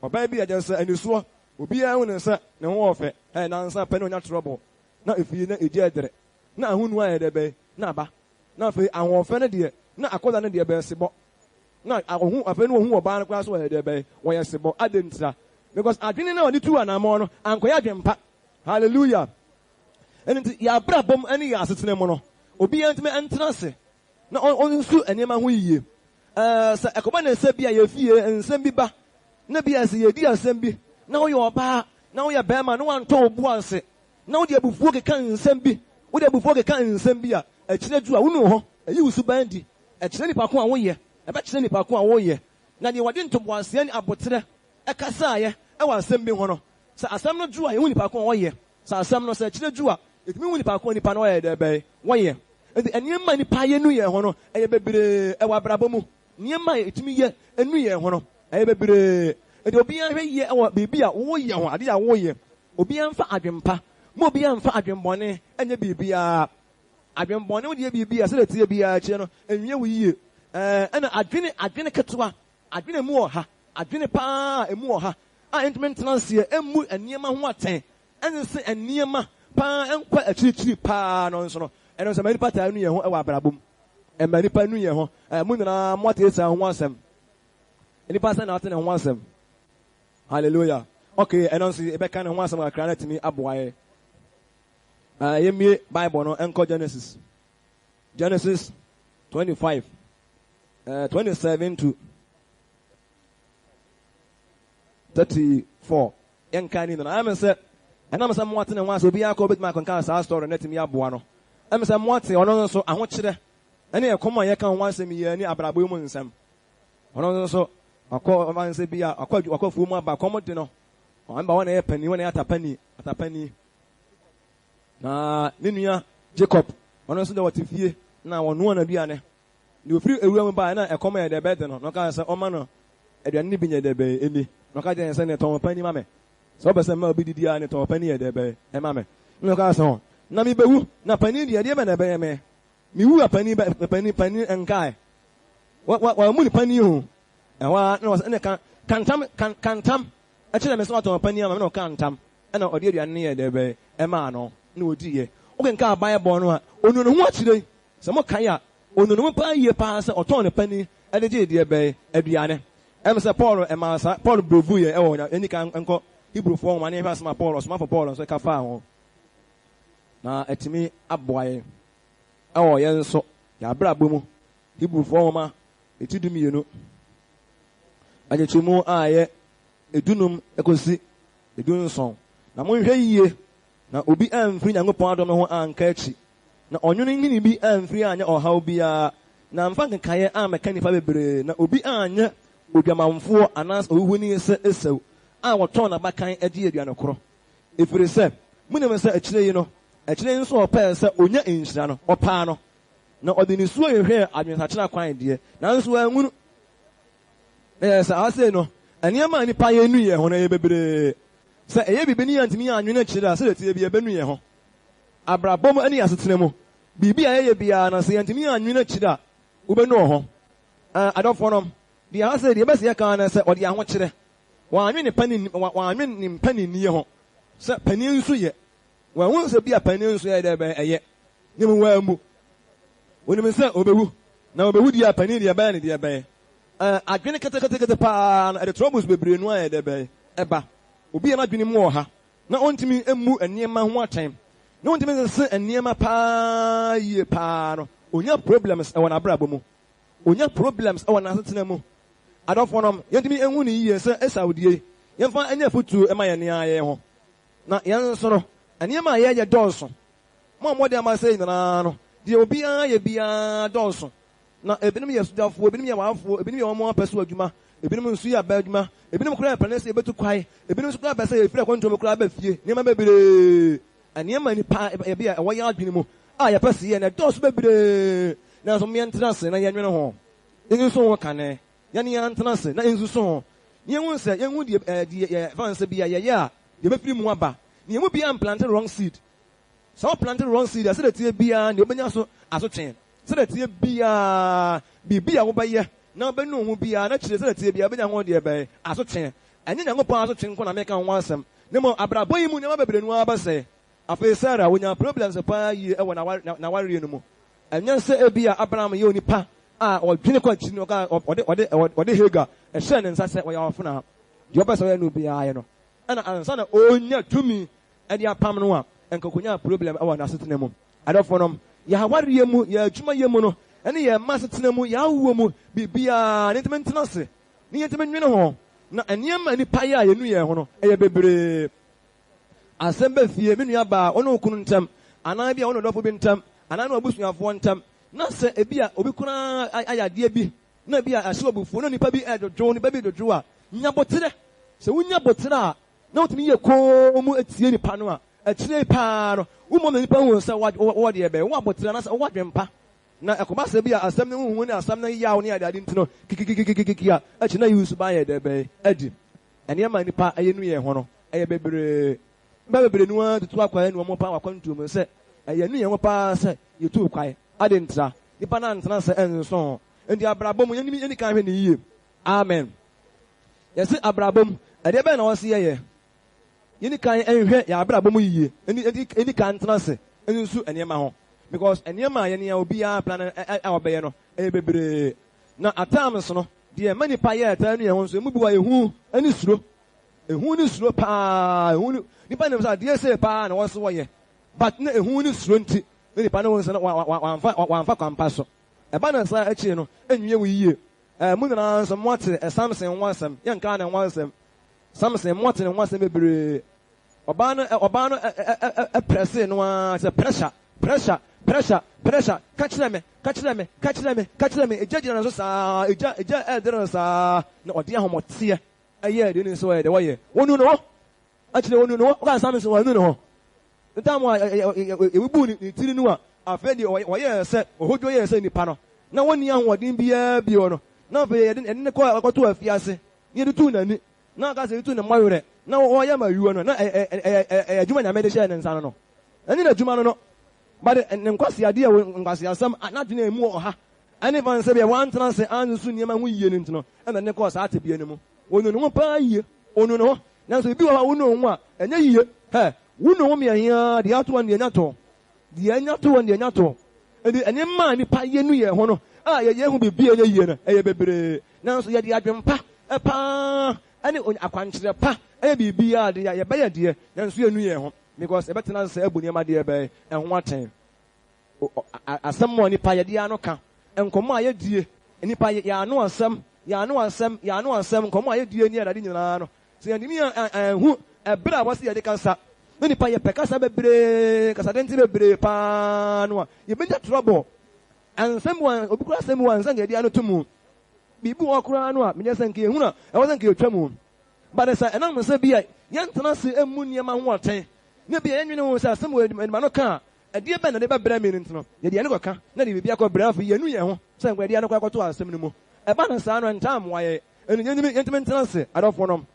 Ɔbaa bi a kyerɛ sɛ anisoɔ, obiara hu no sɛ ne ho wɔ fɛ. Ɛɛ, nansa pɛ na onya trɔbol, na efie na egya ɛdɛrɛ, na ahonu ayɛ dɛ bɛn, na aba. Na afei ahoɔfɛ no deɛ, na akwadaa no deɛ bɛyɛ sebɔ. Na ohu, afei na ohu ɔbaa no koraa sɛ ɔyɛ dɛ bɛn, ɔyɛ sebɔ. Adɛn ntira? Because adwene no a ɔde tuu anammɔn no ankɔyɛ adwempa. Hallelujah! Ɛno nti, yɛn abrabɔ mu ne yɛn asetena mu no, obiara ntumi ntena ase na ɔnsu nneɛma ho yiye. Sɛ ɛkɔba ne sɛ bi a yɛn fie nsɛm bi ba, na bi a sɛ yɛredi asɛm bi, na woyɛ ɔbaa, na woyɛ barima, na woantɔ wo bo ase, na wode abufuo keka nsɛm bi, wode abufuo keka nsɛm bi a, akyire du a, wonu wo ho, ɛyi wo suban di, ɛkyerɛ nipa ko a woyɛ, ɛbɛkyerɛ nipa ko a woyɛ. Na deɛ wɔde ntoboaseɛ ne aboterɛ kasaeɛ wɔ asɛm bi ho no, sɛ asɛm no dwo a, yɛhu nipa ko a ɔyɛ. Sɛ asɛm no, sɛ akyire dwo a, yɛtumi hu nipa ko a nipa no ɔyɛ dɛ bɛn, wɔyɛ. Enti nneɛma a nipa yɛ nu yɛn ho no, ɛyɛ bebree wɔ abrabɔ mu. Nneɛma a yɛtumi yɛ nu yɛn ho no, ɛyɛ bebree. Enti obiara nhwɛ yie wɔ biribi a woyɛ ho, adeɛ a woyɛ. Obiara mfa adwempa. Mma obiara mfa adwemmɔne nyɛ biribiara. Adwemmɔne wode yɛ biribi a, sɛdeɛ ɛteɛ biara akyire no, ɛnwie wo yie. Ɛɛ, ɛna adwene, adwene ketewa, adwene a ɛmu wɔ ha, adwene pa ara a ɛmu wɔ ha a ɛntumi ntena aseɛ mmu nneɛma ho atɛn, ɛnse nneɛma pa ara nkɔ akyirikyiri pa ara no nso no, ɛno nso ɛma nnipa taa nu yɛn ho wɔ abrabɔ mu. Ɛma nnipa nu yɛn ho. Ɛɛ, mo nyinaa moate Esau ho asɛm. Nnipa sɛn na ate ne ho asɛm? Hallelujah. Okay, ɛno nso yɛbɛka ne ho asɛm kakra na atumi aboa yɛn. Uh, yɛmmie Bible no nkɔ Genesis. Genesis 25, 27 to 34. Yɛnka ne nyinaa. Ɛmɛ sɛ, ɛnam sɛ moate ne ho asɛ obiara kɔ obɛtumi akɔnka saa story no atumi aboa no. Ɛmɛ sɛ moate ɔno nso ahokyerɛ ɛne ɛkɔm a yɛka ho asɛm yi ne abrabɔ yi mu nsɛm. Ɔno nso wakɔ ɔman sɛ bi a wakɔ wakɔ afuo mu aba kɔm de no. Ɔmba wɔn na ɛyɛ panin wɔn na ɛyɛ atapani atapani. Na ne nua Jacob ɔno nso deɛ wɔte fie na wɔnoa n'aduane. Deɛ ɔfiri ewura mu baeɛ na ɛkɔm yɛ dɛ bɛde no, na ɔkaa sɛ ɔmma no aduane no bi nyɛ dɛ bɛn ɛnni. Na ɔka kyerɛɛ no sɛ, Ne tɔn panin ma me. Sɛ wopɛ sɛ mma obi didi a, ne tɔn panin yɛ dɛ bɛn ɛma me. Na ɔkaa sɛ, Hɔ, na mebɛwu, na panin deɛ, ɛdeɛ bɛn na ɛbɛyɛ me? Mewu a panin bɛ, panin, panin nkae. Wa, wa, wammu ne panin ho. Ɛhɔ ara na ɔsɛ, ɛna ka, ka ntam, ka, ka ntam kyerɛ me sɛ watɔn panin ama me, na ɔkaa ntam. Ɛna ɔde aduane no yɛɛ dɛ bɛn ɛmaa no, na ɔdiiɛ. Wokenkan Bible no a, ɔnuu ne ho akyire yi. Sɛ mokae a, onu ne ho paa yie paa sɛ ɔtɔn ne panin de gyee deɛ bɛn? Aduane. Ɛm sɛ Paul maa saa, Paul brevuu yɛn wɔ Onyame, yɛnni kan nkɔ Hebrifoɔ nwoma na yɛnhwɛ asɛm a Paul, ɔsomafo Paul nso ka faa ho. Na atumi aboa yɛn wɔ yɛn nso yɛn abrabɔ mu. Hebrifoɔ nwoma eti 12, nkyekyɛmu a ɛyɛ 15 kɔsi 17. Na monhwɛ yie na obi amfiri Nyankopɔn adom no ho anka akyi, na ɔnwono nhini bi amfiri anyɛ ɔhaw biara, na amfa nkekaeɛ ammɛka nnipa bebree, na obi anyɛ odwamanfoɔ anaasɛ ohuhuni sɛ Esau a ɔtɔn n'abakan gyee aduane korɔ. Ɛfiri sɛ monim sɛ akyire yi no, akyire yi nso ɔpɛɛ sɛ ɔnya nhyira no, ɔpaa no, na ɔde nisuo hwehwɛɛ adwensakyera kwan deɛ, nanso wanhunu. Na yɛ saa sei no, nneɛma a nnipa yɛ nu yɛn ho no, ɛyɛ bebree. Sɛ ɛyɛ biribi ne yɛantumi annwene akyiri a, sɛdeɛ ɛteɛ biara, ɛbɛnu yɛn ho. Abrabɔ mu ne asetena mu, biribi a yɛyɛ biara no, sɛ yɛantumi annwene akyiri a, wobɛnu wo ho. Adɔfoɔ nom, deɛ ha sei deɛ yɛbɛsɛ yɛka ara ne sɛ, ɔde ahokyerɛ. Wannwene ne panin, wannwene ne mpaninnie ho sɛ panin nso yɛ. Wanhunu sɛ bi a panin nso yɛ dɛ bɛn ɛyɛ, na mmom wammu. Onim sɛ obewu, na obewu deɛ a panin deɛ ɛbɛyɛ ne deɛ bɛn. Adwene ketekete paa no, ɛde troubles bebree no ayɛ dɛ bɛn ɛba. Obi a n'adwene mu wɔ ha, na ontumi mmu nneɛma ho atɛn, na ontumi nsese nneɛma paa yie paa no, onya problems wɔ n'abrabɔ mu. Onya problems wɔ n'asetena mu. Adɔfonom, yɛntumi nhu no yiye sɛ Esau deɛ yi, yɛmfa nyɛ afotuo mma yɛn ara yɛn ho. Na yɛn nso no, nneɛma a yɛyɛ dɔɔso. Mo a moadi ama sɛɛ nyinaa no, deɛ obiara yɛ biara dɔɔso. Na ebinom yɛ sogyafoɔ, ebinom yɛ awaafoɔ, ebinom yɛ wɔn ara pɛ so adwuma, ebinom nso yɛ abaa adwuma, ebinom koraa pɛ ne sɛ yɛbɛtu kwae, ebinom nso koraa pɛ sɛ yɛfiri akwantuo mu koraa ba fie. Nneɛma bebree, nneɛma a nnipa ebi a ɛwɔ yɛn adwene mu a yɛpɛ sɛ yɛyɛ no, ɛdɔɔso bebree. Nanso momma yɛntena ase na yɛnnwene ho, yɛnsusu ho kane. Yɛne yɛn ntena ase na yɛnsusu ho, na yɛnhu sɛ yɛnhu deɛ ɛɛ deɛ yɛfa no sɛ bi a yɛyɛ a deɛ ɛbɛfiri mu aba. Na yɛn mu biara mplante wrong seed. Sɛ wo plante wrong seed a, sɛdeɛ ɛteɛ biara deɛ wobɛnya so asotwe. Sɛdeɛ ɛteɛ biara, biribi a wobɛyɛ na wobɛnu wo ho biara, na kyerɛ sɛdeɛ ɛteɛ biara, wobɛnya ho deɛ bɛn? Asotwe. Ɛnyɛ Nyankopɔn asotwe nko na meka ho asɛm, na mmom abrabɔ yi mu nneɛma bebree no ara bɛsɛe. Afei Sarah, ɔnyaa problems paa yie wɔ n'awareɛ no mu. Ɛnyɛ sɛ ebia Abraham yɛ onipa a ɔdwene kɔ akyiri no, ɔkaa, ɔde, ɔde, ɔde Hagar hyɛɛ ne nsa sɛ ɔyɛ ɔfenaa. Deɛ ɔpɛ sɛ ɔyɛ no biara yɛ no. Ɛna ansa na ɔrenya tumi de apam no a, nka ɔkɔnyaa problem wɔ n'asetena mu. Adɔfonom, yɛn awareɛ mu, yɛn adwumayɛ mu no, ɛne yɛn mma asetena mu, yɛn awoɔ mu, biribiara, no yɛntumi ntena ase na yɛntumi nnwene ho. Na nneɛma a nnipa yɛ a yɛnu yɛn ho no, ɛyɛ bebree. Asɛm ba fie, me nuabaa, wo ne wo kunu ntam, anaa ebia wo ne ɔdɔfo bi ntam, anaa ne w'abusuafoɔ ntam, na sɛ ebia obi koraa ayɛ adeɛ bi, na ebia ahyɛ wo abufuo, na onipa bi redwodwo wo, nipa bi redwodwo wo a, nya boterɛ. Sɛ wonya boterɛ a, na wotumi yɛ komm tie nipa no a, akyire yi paa no, wo mmom na nipa hu sɛ wowɔ deɛ bɛn, wowɔ aboterɛ anaasɛ wowɔ adwempa. Na ɛkɔba sɛ ebia asɛm no ho hu ne asɛm no yaw ne adeade nti no, kikikikikiki a, akyire na yi wo suban yɛ deɛ bɛn adi. Nneɛma a nnipa yɛ nu yɛn ho no, ɛyɛ bebree. Nnipa bebree no ara tutu akwan nu wɔn ho paa wɔ akwantuo mu sɛ ɛyɛ nu yɛn ho paa sɛ yɛtuu kwae. Adɛn ntira? Nnipa no antena ase ansusu ho. Enti abrabɔ mu, yɛnni kan nhwɛ no yie. Amen. Yɛse abrabɔ mu, ɛdeɛ bɛn na wɔse yɛyɛ? Yɛnni kan nhwɛ yɛn abrabɔ mu yie. Yɛnni kan ntena ase nsusu nneɛma ho. Because nneɛma a yɛn a obiara plan a ɔbɛyɛ no, ɛyɛ bebree. Na at times no, deɛ ɛma nnipa yɛ ɛtaa nu yɛn ho nso, emu bi wɔ hɔ a, ehu ne suro. Ehu ne suro paa. Ehu ne, nipa nim sɛ adeɛ sei paa na wɔse wɔyɛ. But na ehu ne suro nti, na nipa no hu sɛ wamfa, wamfa kwan pa so. Ɛba no saa akyire no, ɛnwie wo yie. Ɛɛ, mo nyinaa nso moate Samson ho asɛm. Yɛnkaa ne ho asɛm. Samson, moate ne ho asɛm bebree. Ɔbaa no, ɔbaa no prɛsee no ara sɛ pressure, pressure, pressure, pressure, ka kyerɛ me, ka kyerɛ me, ka kyerɛ me, ka kyerɛ me. Egya gyina ne so saa, egya, egya ɛredere no saa, na ɔde ahometeɛ ɛyɛɛ deɛ onim sɛ ɔyɛ deɛ wɔyɛ. Wɔnu ne ho. Akyire wɔnu ne ho. Ɔkaa Samson, wɔanu ne ho. Ntam a yɛbubuu ne tiri no a, afei deɛ ɔyɛɛ sɛ, ɔhodwo yɛɛ sɛ nipa no, na ɔnni ahoɔden biara bio no, na afei yɛde ne kɔɔ kɔtoo afiase, na yɛde tuu n'ani, na ɔka sɛ yɛde tuu ne mmɔwerɛ, na ɔyɛ ma ayuo no, na ɛyɛ adwuma Nyame de hyɛɛ ne nsa no no. Ɛne n'adwuma no no. But ne nkwaseadeɛ a nkwaseasɛm, n'adwene a emu wɔ ɔha, ɛne fa no sɛ bia wantena ase ansusu nneɛma ho yie no nti no, ɛna ne kɔɔ saa tebea no mu. Ɔnu ne ho paa yie. Ɔnu ne ho. Nanso ebi wɔ hɔ a wonu wo ho a, ɛnyɛ yiye. Hɛ! Wonu wo ho mmiɛnhia ara, deɛ ato hɔ no, deɛ anya to. Deɛ anya to hɔ no, deɛ anya to. Enti nneɛma a nnipa yɛ nu yɛn ho no, a yɛyɛ ho biribi a ɛnyɛ yiye no, ɛyɛ bebree. Nanso yɛde adwempa pa ara ne akwankyerɛ pa yɛ biribiara de a, yɛbɛyɛ deɛ, nanso yɛnnu yɛn ho. Because yɛbɛtena ase abu nneɛma deɛ bɛn? Ɛho atɛn. Asɛm a nnipa yɛde ano ka, nkɔmmɔ a yɛdie, nnipa yɛn ano asɛm, yɛn ano asɛm, yɛn ano asɛm, nkɔmmɔ a yɛdie ne adade nyinaa no, sɛ yɛntumi anhu ɛberɛ a wɔse yɛde kasa, na nnipa yɛpɛ kasa bebree, kasadenten bebree paa no a, yɛbɛnya trouble. Nsɛm bi wɔ, obi koraa asɛm bi wɔ a, ɛnsɛ nka yɛde ano to mu. Biribi wɔ hɔ koraa no a, menyɛ sɛ nka yɛhunu a, ɛwɔ sɛ nka yɛtwa mu. But sɛ ɛnam sɛ bi a yɛntena ase mmu nneɛma ho atɛn, na bi a yɛnnwene ho sɛ asɛm wɔ yɛde ma no ka a, ɛdeɛ bɛn na ɛde bɛbrɛ me no nti no, yɛde yɛn ano kɔka na yɛde biribi akɔbrɛ afei yɛanu yɛn ho sɛ nka yɛde yɛn ano kɔ akɔto asɛm no mu. Ɛba no saa no, ɛntaa mmoa yɛn. Ɛno yɛntumi, yɛntumi ntena ase. Adɔfonom,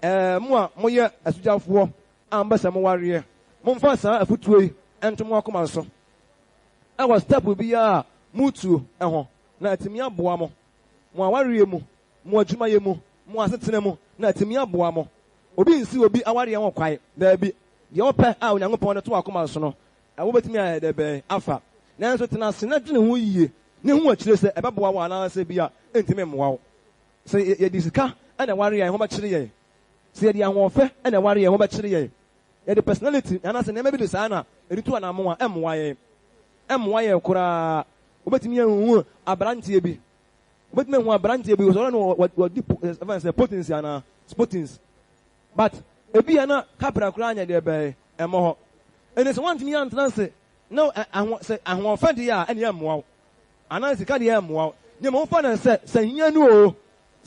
ɛɛ, mo a moyɛ asugyafoɔ a mopɛ sɛ mowareɛ, momfa saa afotuo yi nto mo akoma so wɔ step biara a moretuo ho, na atumi aboa mo, mo awareɛ mu, mo adwumayɛ mu, mo asetena mu, na atumi aboa mo. Obi nsi obi awareɛ ho kwan, daabi. Deɛ wopɛ a Onyankopɔn de to w'akoma so no, wobɛtumi ayɛ dɛ bɛn afa. Nanso tena ase na dwene ho yie, na hu akyire sɛ ɛbɛboa wo anaasɛ ebia ɛntumi mmoa wo. Sɛ yɛde sika na ɛware a, yɛn ho bɛkyere yɛn. Sɛ yɛde ahoɔfɛ na ɛware a, yɛn ho bɛkyere yɛn. Yɛde personality anaasɛ nneɛma bi de saa na yɛde tu anammɔn a, ɛmmoa yɛn. Ɛmmoa yɛn koraa. Wobɛtumi ahu aberanteɛ bi. Wobɛtumi ahu aberanteɛ bi, wɔsɔre no wɔdi ɛfɛn sɛ potins anaa spotins. But ebia na kapra koraa nyɛ deɛ bɛn ɛmmɔ hɔ. Ɛnti sɛ woantumi antena ase na aho sɛ ahoɔfɛ deɛ a ɛneɛ ɛmmoa wo. Anaa sika deɛ ɛmmoa wo. Na mmom wofa no sɛ sɛ hia no oo,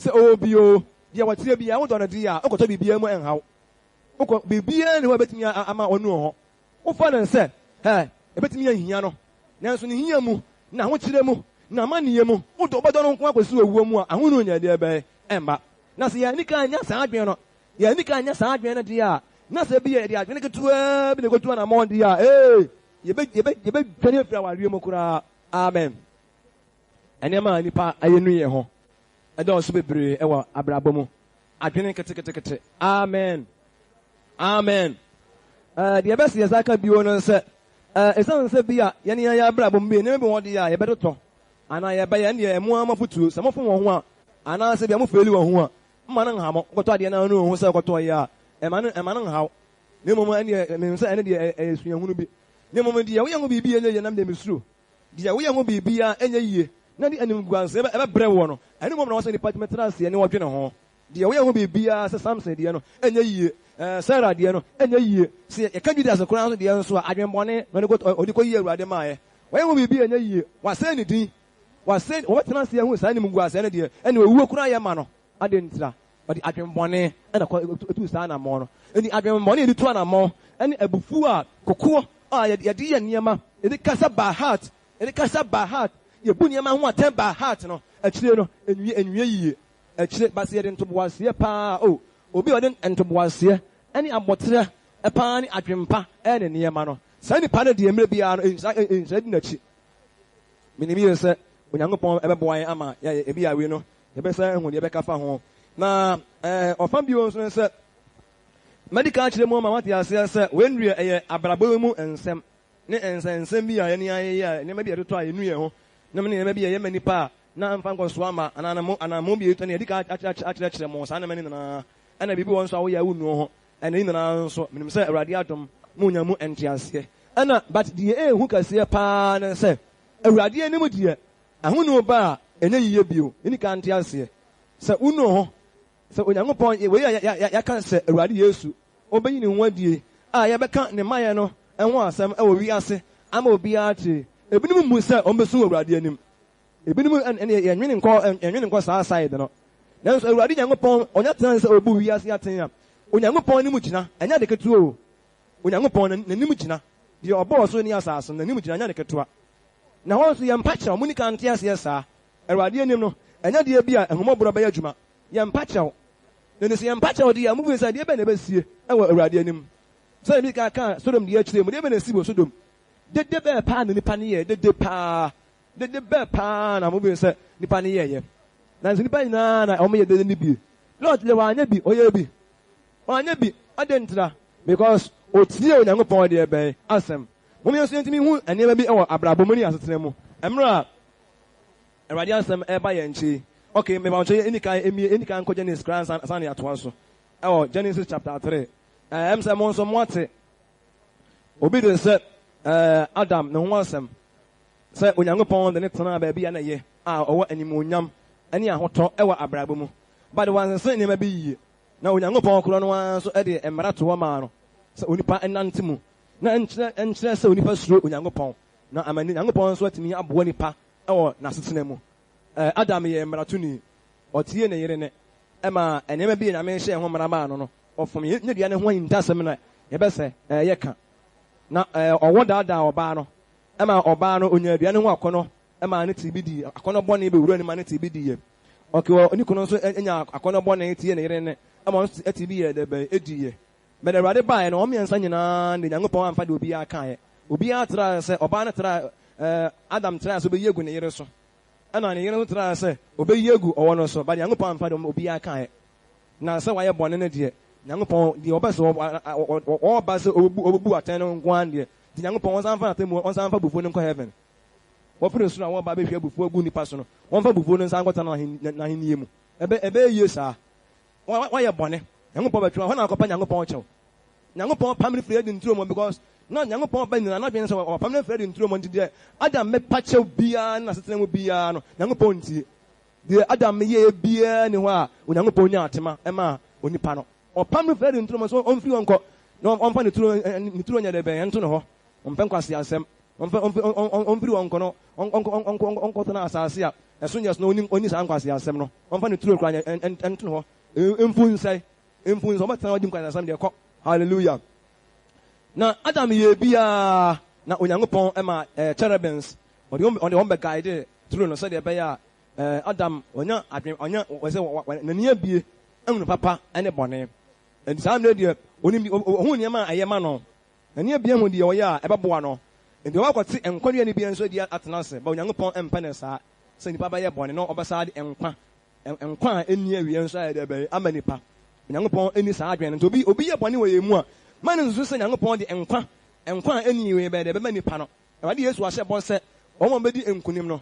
sɛ ɔwɔ bi oo, deɛ wɔteɛ biara wodɔ no deɛ a wokɔtɔ biribiara mu ɛnha wo. Wokɔ biribiara nni hɔ a ɛbɛtumi ama wanu wo ho. Wofa no sɛ ɛ ɛbɛtumi ahia no. Nanso ne hia mu, n'ahokyerɛ mu, n'amanneɛ mu, wodɔ wobɛdɔ no nko ara kɔsi owuo mu a ahonu nyɛ deɛ bɛn ɛmma. Na sɛ yɛanni kan annya saa adwene no, yɛanni kan annya saa adwene no deɛ a, na sɛ ebia yɛde adwene ketewaa bi na ɛkɔtu anammɔn deɛ a, ee, yɛbɛ, yɛbɛ, yɛbɛdwane afiri awareɛ mu koraa. Amen. Nneɛma a nnipa ayɛ nu yɛn ho dɔɔso bebree wɔ abrabɔ mu. Adwene ketekete. Amen. Amen. Ɛɛ, deɛ ɛbɛsi yɛn nsa aka bio no sɛ, ɛɛ, esiane sɛ bi a yɛne yɛn abrabɔ mu bi nneɛma bi wɔ hɔ deɛ a yɛbɛtotɔ anaa yɛbɛyɛ ɛne deɛ ɛmo ara mo afotuo sɛ mofom wɔn ho a anaasɛ bi a mofeeli wɔn ho a mma no nha mo wokɔtɔ adeɛ no a no ho sɛ wokɔtɔ yɛ a ɛma no ɛma no nhaw na mmom ɛne menim sɛ ɛne deɛ ɛyɛ suahunu bi na mmom deɛ woyɛ ho biribi ɛnyɛ yie nam deɛ mesuro Deɛ woyɛ ho biribiara nyɛ yie na de animguaseɛ bɛbrɛ woɔ no, ɛno mmom na ɛwɔ sɛ nipa tumi tena aseɛ na ɔdwene ho. Deɛ woyɛ ho biribiara sɛ Samson deɛ no nyɛ yie, Sarah deɛ no nyɛ yie. Sɛ yɛka Judas koraa nso deɛ nso a, adwenbɔne na ɔde kɔyii Awurade maeɛ. Wɔyɛ ho biribi a ɛnyɛ yie, wasɛe ne din, wasɛe, wɔbɛtena ase ahu saa animguaseɛ no deɛ, ɛnna owuo koraa yɛ ma no. Adɛn ntira? Ɔde adwenbɔne na ɛkɔ tuu saa anammɔn no. Enti adwenbɔne a yɛde tu anammɔn ne abufuo a kokoɔ a yɛde yɛ nneɛma, yɛde kasa by heart, yɛde kasa by heart, yɛbu nneɛma ho atɛn by heart no, akyire no, ɛnwie, ɛnwie yie. Akyire, but sɛ yɛde ntoboaseɛ paa, oh, obi a ɔde ntoboaseɛ ne aboterɛ paa ne adwempa yɛ ne nneɛma no, saa nipa no deɛ mmerɛ biara no, nhyira, nhyira di n'akyi. Menim yie sɛ Onyankopɔn bɛboa yɛn ama yɛayɛ ebia wei no, yɛbɛsan ahu deɛ yɛbɛka fa ho. Na ɔfa bio nso ne sɛ, madi kan akyerɛ mu ama moate aseɛ sɛ wei deɛ ɛyɛ abrabɔ yi mu nsɛm ne nsɛnsɛm bi a yɛne ayɛyɛ a nneɛma bi a yɛtotɔ a yɛnu yɛn ho nom ne nneɛma bi a ɛyɛ ma nnipa a na ɛmfa nkɔsoɔ ama anaa na mo anaa mo bi yɛtɔ ne yɛdi kan akyerɛkyerɛ mo saa nneɛma no nyinaa ɛna biribi wɔ nso a woyɛ a wonnu ho ɛna ne nyinaa nso menim sɛ Awurade adom monya mu nteaseɛ ɛna but deɛ ɛɛhu kɛseɛ paa ne sɛ Awurade anim deɛ ahonu ba a ɛnyɛ yiye bio yɛni kan nte aseɛ sɛ wonu ho Sɛ Onyankopɔn, wei a yɛaka sɛ Awurade Yesu, ɔbɛyi ne ho adie a yɛbɛka ne mmaeɛ no ho asɛm wɔ wiase ama obiara ate. Ebinom mmu sɛ wɔbɛsu wɔ Awurade anim. Ebinom ɛnneɛ yɛnwene nkɔ, yɛnwene nkɔ saa side no. Nanso Awurade Nyankopɔn, ɔnya tena ase sɛ ɔbu wiase atɛn a, Onyankopɔn anim gyina, ɛnyɛ ade ketewa o. Onyankopɔn n'anim gyina, deɛ ɔbɔɔ ɔsoro ne asase no, n'anim gyina, ɛnyɛ ade ketewa. Na hɔ nso yɛmpa kyɛw, monni kan nte aseɛ saa. Awurade anim no, ɛnyɛ adeɛ bi a ahummɔborɔ bɛyɛ adwuma. Yɛmpa kyɛw. Na ɛne sɛ yɛmpa kyɛw deɛ a, mobɛhu sɛ deɛ bɛn na ɛbɛsie wɔ Awurade anim. Sɛdeɛ medi kan kaa Sodom deɛ kyerɛɛ mu, deɛ bɛn na ɛsii wɔ Sodom? Dede bɛɛ paa na nnipa no yɛɛ, dede paa, dede bɛɛ paa na mobɛhu sɛ nnipa no yɛeɛ. Nanso nnipa nyinaa na wɔyɛ dede no bi. Lot deɛ wanyɛ bi, ɔyɛɛ bi. Wanyɛ bi. Adɛn ntira? Because ɔtiee Onyankopɔn deɛ bɛn asɛm. Mom yɛn nso yɛntumi nhu nneɛma bi wɔ abrabɔ mu ne asetena mu. Mmerɛ a Awurade asɛm ɛreba yɛn nkyɛn yi. Okay, meba wo nkyɛn, yɛnni kan mmie, yɛnni kan nkɔ Genesis koraa ansa ansa na yɛatoa so. Ɛwɔ Genesis chapter 3. Ɛɛ, ɛm sɛ mo nso moate obi de sɛ ɛɛ Adam ne ho asɛm sɛ Onyankopɔn de ne tenaa baabi a na ɛyɛ a ɔwɔ animuonyam ne ahotɔ wɔ abrabɔ mu. But wansesa nneɛma bi yie. Na Onyankopɔn korɔ no ara nso de mmara to hɔ maa no sɛ onipa nnante mu na ɛnkyerɛ ɛnkyerɛ sɛ onipa suro Onyankopɔn na ama Nyankopɔn nso atumi aboa nipa wɔ n'asetena mu. Adam yɛɛ mmaratoni. Ɔtiee ne yere nne ma nneɛma bi a Nyame hyɛɛ ho mmara maa no no, ɔfom. Ne dua no ho ahintasɛm na yɛbɛsɛ yɛka. Na ɔwɔ daadaa ɔbaa no ma ɔbaa no onyaa dua no ho akɔnnɔ maa no tee bi dii. Akɔnnɔ bɔne bɛwuraa ne mu ma no tee bi diiɛ. Ɔke ne kunu nso nyaa akɔnnɔ bɔne tiee ne yere nne ma ɔno nso tee bi yɛɛ dɛ bɛn diiɛ. But Awurade baeɛ no, wɔn mmiɛnsa nyinaa de Nyankopɔn amfa deɛ obiara kaeɛ. Obiara traeɛ sɛ, ɔbaa no traeɛ, ɛɛ, Adam traeɛ sɛ ɔbɛyi agu ne yere so, ɛna ne yere nso traeɛ sɛ ɔbɛyi agu ɔwɔ no so, but Nyankopɔn amfa deɛ obiara kaeɛ. Na sɛ wayɛ bɔne no deɛ, Nyankopɔn, deɛ ɔbɛ sɛ ɔba sɛ ɔbɛbu, ɔbɛbu atɛn no nko ara deɛ, nti Nyankopɔn ɔnsan mfa n'atemmuo, ɔnsan mfa abufuo no nkɔ heaven. Wɔfiri soro a wɔba abɛhwie abufuo agu nnipa so no, wɔmfa abufuo no nsan nkɔtena n'ahennie mu. Ɛbɛ, ɛbɛyɛ yie saa. Wayɛ bɔne. Nyankopɔn bɛtwe wo. Hɔ na akɔpa Nyankopɔn kyɛw. Nyankopɔn pam no firi Eden turo mu because na Nyankopɔn ba nyinaa n'adwene sɛ ɔpam no firi Eden turo mu nti deɛ Adam bɛpa kyɛw biara ne n'asetena mu biara no Nyankopɔn ntie. Deɛ Adam yɛɛ biara ni hɔ a Onyankopɔn nyaa tema maa onipa no. Ɔpam no firi Eden turo mu sɛ ɔmfiri hɔ nkɔ na ɔmfa ne turo ne turo nyɛ dɛ bɛn nto ne hɔ. Ɔmpɛ nkwaseasɛm. Ɔmfa ɔmfiri hɔ nkɔ no ɔnkɔtena asase a ɛso nyɛ so na ɔnni saa nkwaseasɛm no. Ɔmfa ne turo koraa nyɛ nto ne hɔ. Mfu nsɛe. Mfu nsɛe. Ɔbɛtena hɔ adi nkwaseasɛm deɛ kɔ. Hallelujah. Na Adam yɛɛ biara na Onyankopɔn ma cherubims ɔde wɔn ɔde wɔn bɛ guide turo no sɛdeɛ ɛbɛyɛ a Adam ɔnya adwen ɔnya ɔsɛ n'ani abie ahunu papa ne bɔne. Nti saa mmerɛ deɛ onim ɔhu nneɛma a ɛyɛ ma no. N'ani abue ahu deɛ ɔyɛ a ɛbɛboa no. Enti ɔbɛkɔte nkwa dua no bi nso adi atena ase, but Onyankopɔn mpɛ no saa. sɛ nnipa bɛyɛ bɔne na ɔbɛsan de nkwa, nkwa a enni awiei nso ayɛ dɛ bɛn ama nnipa. Onyankopɔn nni saa adwene no. Nti obi, obi yɛ bɔne wɔ yɛn mu a, mma no nsusu sɛ Nyankopɔn de nkwa, nkwa a enni awiei bɛyɛ dɛ bɛma nnipa no. Awurade Yesu ahyɛ bɔ sɛ wɔn a wɔbɛdi nkonim no,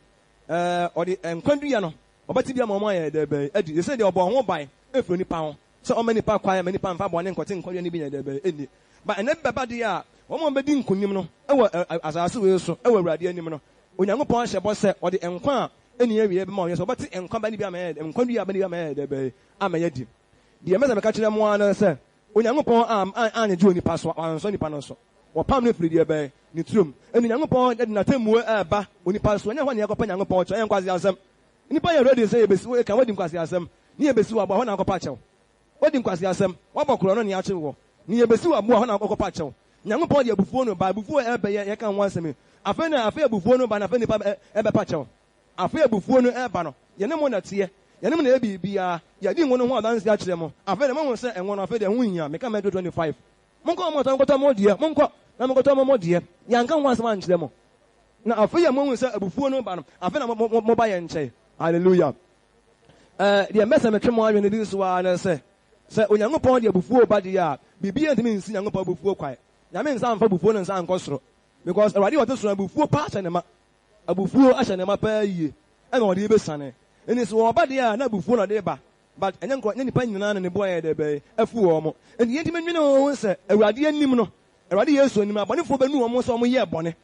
ɔde nkwa dua no, ɔbɛte bi ama wɔn ayɛ dɛ bɛn adi. Seesei deɛ ɔbɔɔ ho ban firi onipa ho sɛ ɔmma nnipa kwan ma nnipa mfa bɔne nkɔte nkwa dua no bi nyɛ dɛ bɛn nni. Ba nna bi bɛba deɛ a wɔn a wɔbɛdi nkonim no wɔ asase wei so wɔ Awurade anim no, Onyankopɔn ahyɛ bɔ sɛ ɔde nkwa a enni awiei bɛma wɔn, sɛ wɔbɛte nkwa ba no bi ama yɛn, nkwa dua ba no bi ama yɛn dɛ bɛn ama yɛadi. Deɛ mɛsɛ meka kyerɛ mo ara ne sɛ, Onyankopɔn annyegye onipa so, wansɔ nipa no so. Wɔpam no firi deɛ bɛn? Ne turom. Enti Nyankopɔn de n'atemmuo reba onipa so. Ɛnyɛ hɔ na yɛkɔpɛ Nyankopɔn kyɛw, ɛyɛ nkwaseasɛm. Nnipa yɛ ready sɛ yɛbɛsi wo, ka woadi nkwaseasɛm, ne yɛbɛsi wo aboa, hɔ na akɔpa kyɛw. Woadi nkwaseasɛm, woabɔ korɔno ne yɛakye woɔ, ne yɛbɛsi wo aboa, hɔ na akɔpa kyɛw. Nyankopɔn de abufuo no ba, abufuo a ɛrebɛ yɛ yɛka ho asɛm yi. Afei na afei abufuo no ba na afei nnipa bɛpa kyɛw. Afei abufuo no reba no, yɛne mo na ɛteɛ, yɛne mo na ɛyɛ biribiara, yɛadi ngo no ho adanseɛ akyerɛ mo. Afei deɛ moahu sɛ ngo no, afei deɛ ɛho nhia, meka Matthew 25. Monkɔ mo nkɔtɔ nkɔtɔ mo deɛ, monkɔ na monkɔtɔ mo mo deɛ. Yɛanka ho asɛm ankyerɛ mo. Na afei a moahu sɛ abufuo no reba no, afei na moba yɛn nkyɛn. Hallelujah. Ɛɛ, deɛ mɛsɛ metwe mo adwene di so ara ne sɛ, sɛ Onyankopɔn de abufuo reba deɛ a, biribiara ntumi nsi Nyankopɔn abufuo kwan. Nyame nsa mfa abufuo no nsa nkɔ soro. Because Awurade a ɔte soro no, abufuo paa hyɛ ne ma. Abufuo ahyɛ ne ma paa yie ɛna ɔde rebɛsiane. Nti sɛ ɔreba deɛ a na abufuo na ɔde reba but ɛnyɛ nkorɔ ɛnyɛ nipa nyinaa na ne bo ayɛ dɛ bɛn afu wɔn. Nti yɛntumi nwene ho sɛ Awurade anim no, Awurade Yesu anim no abɔnefoɔ bɛnu wɔn ho sɛ wɔn yɛɛ bɔne.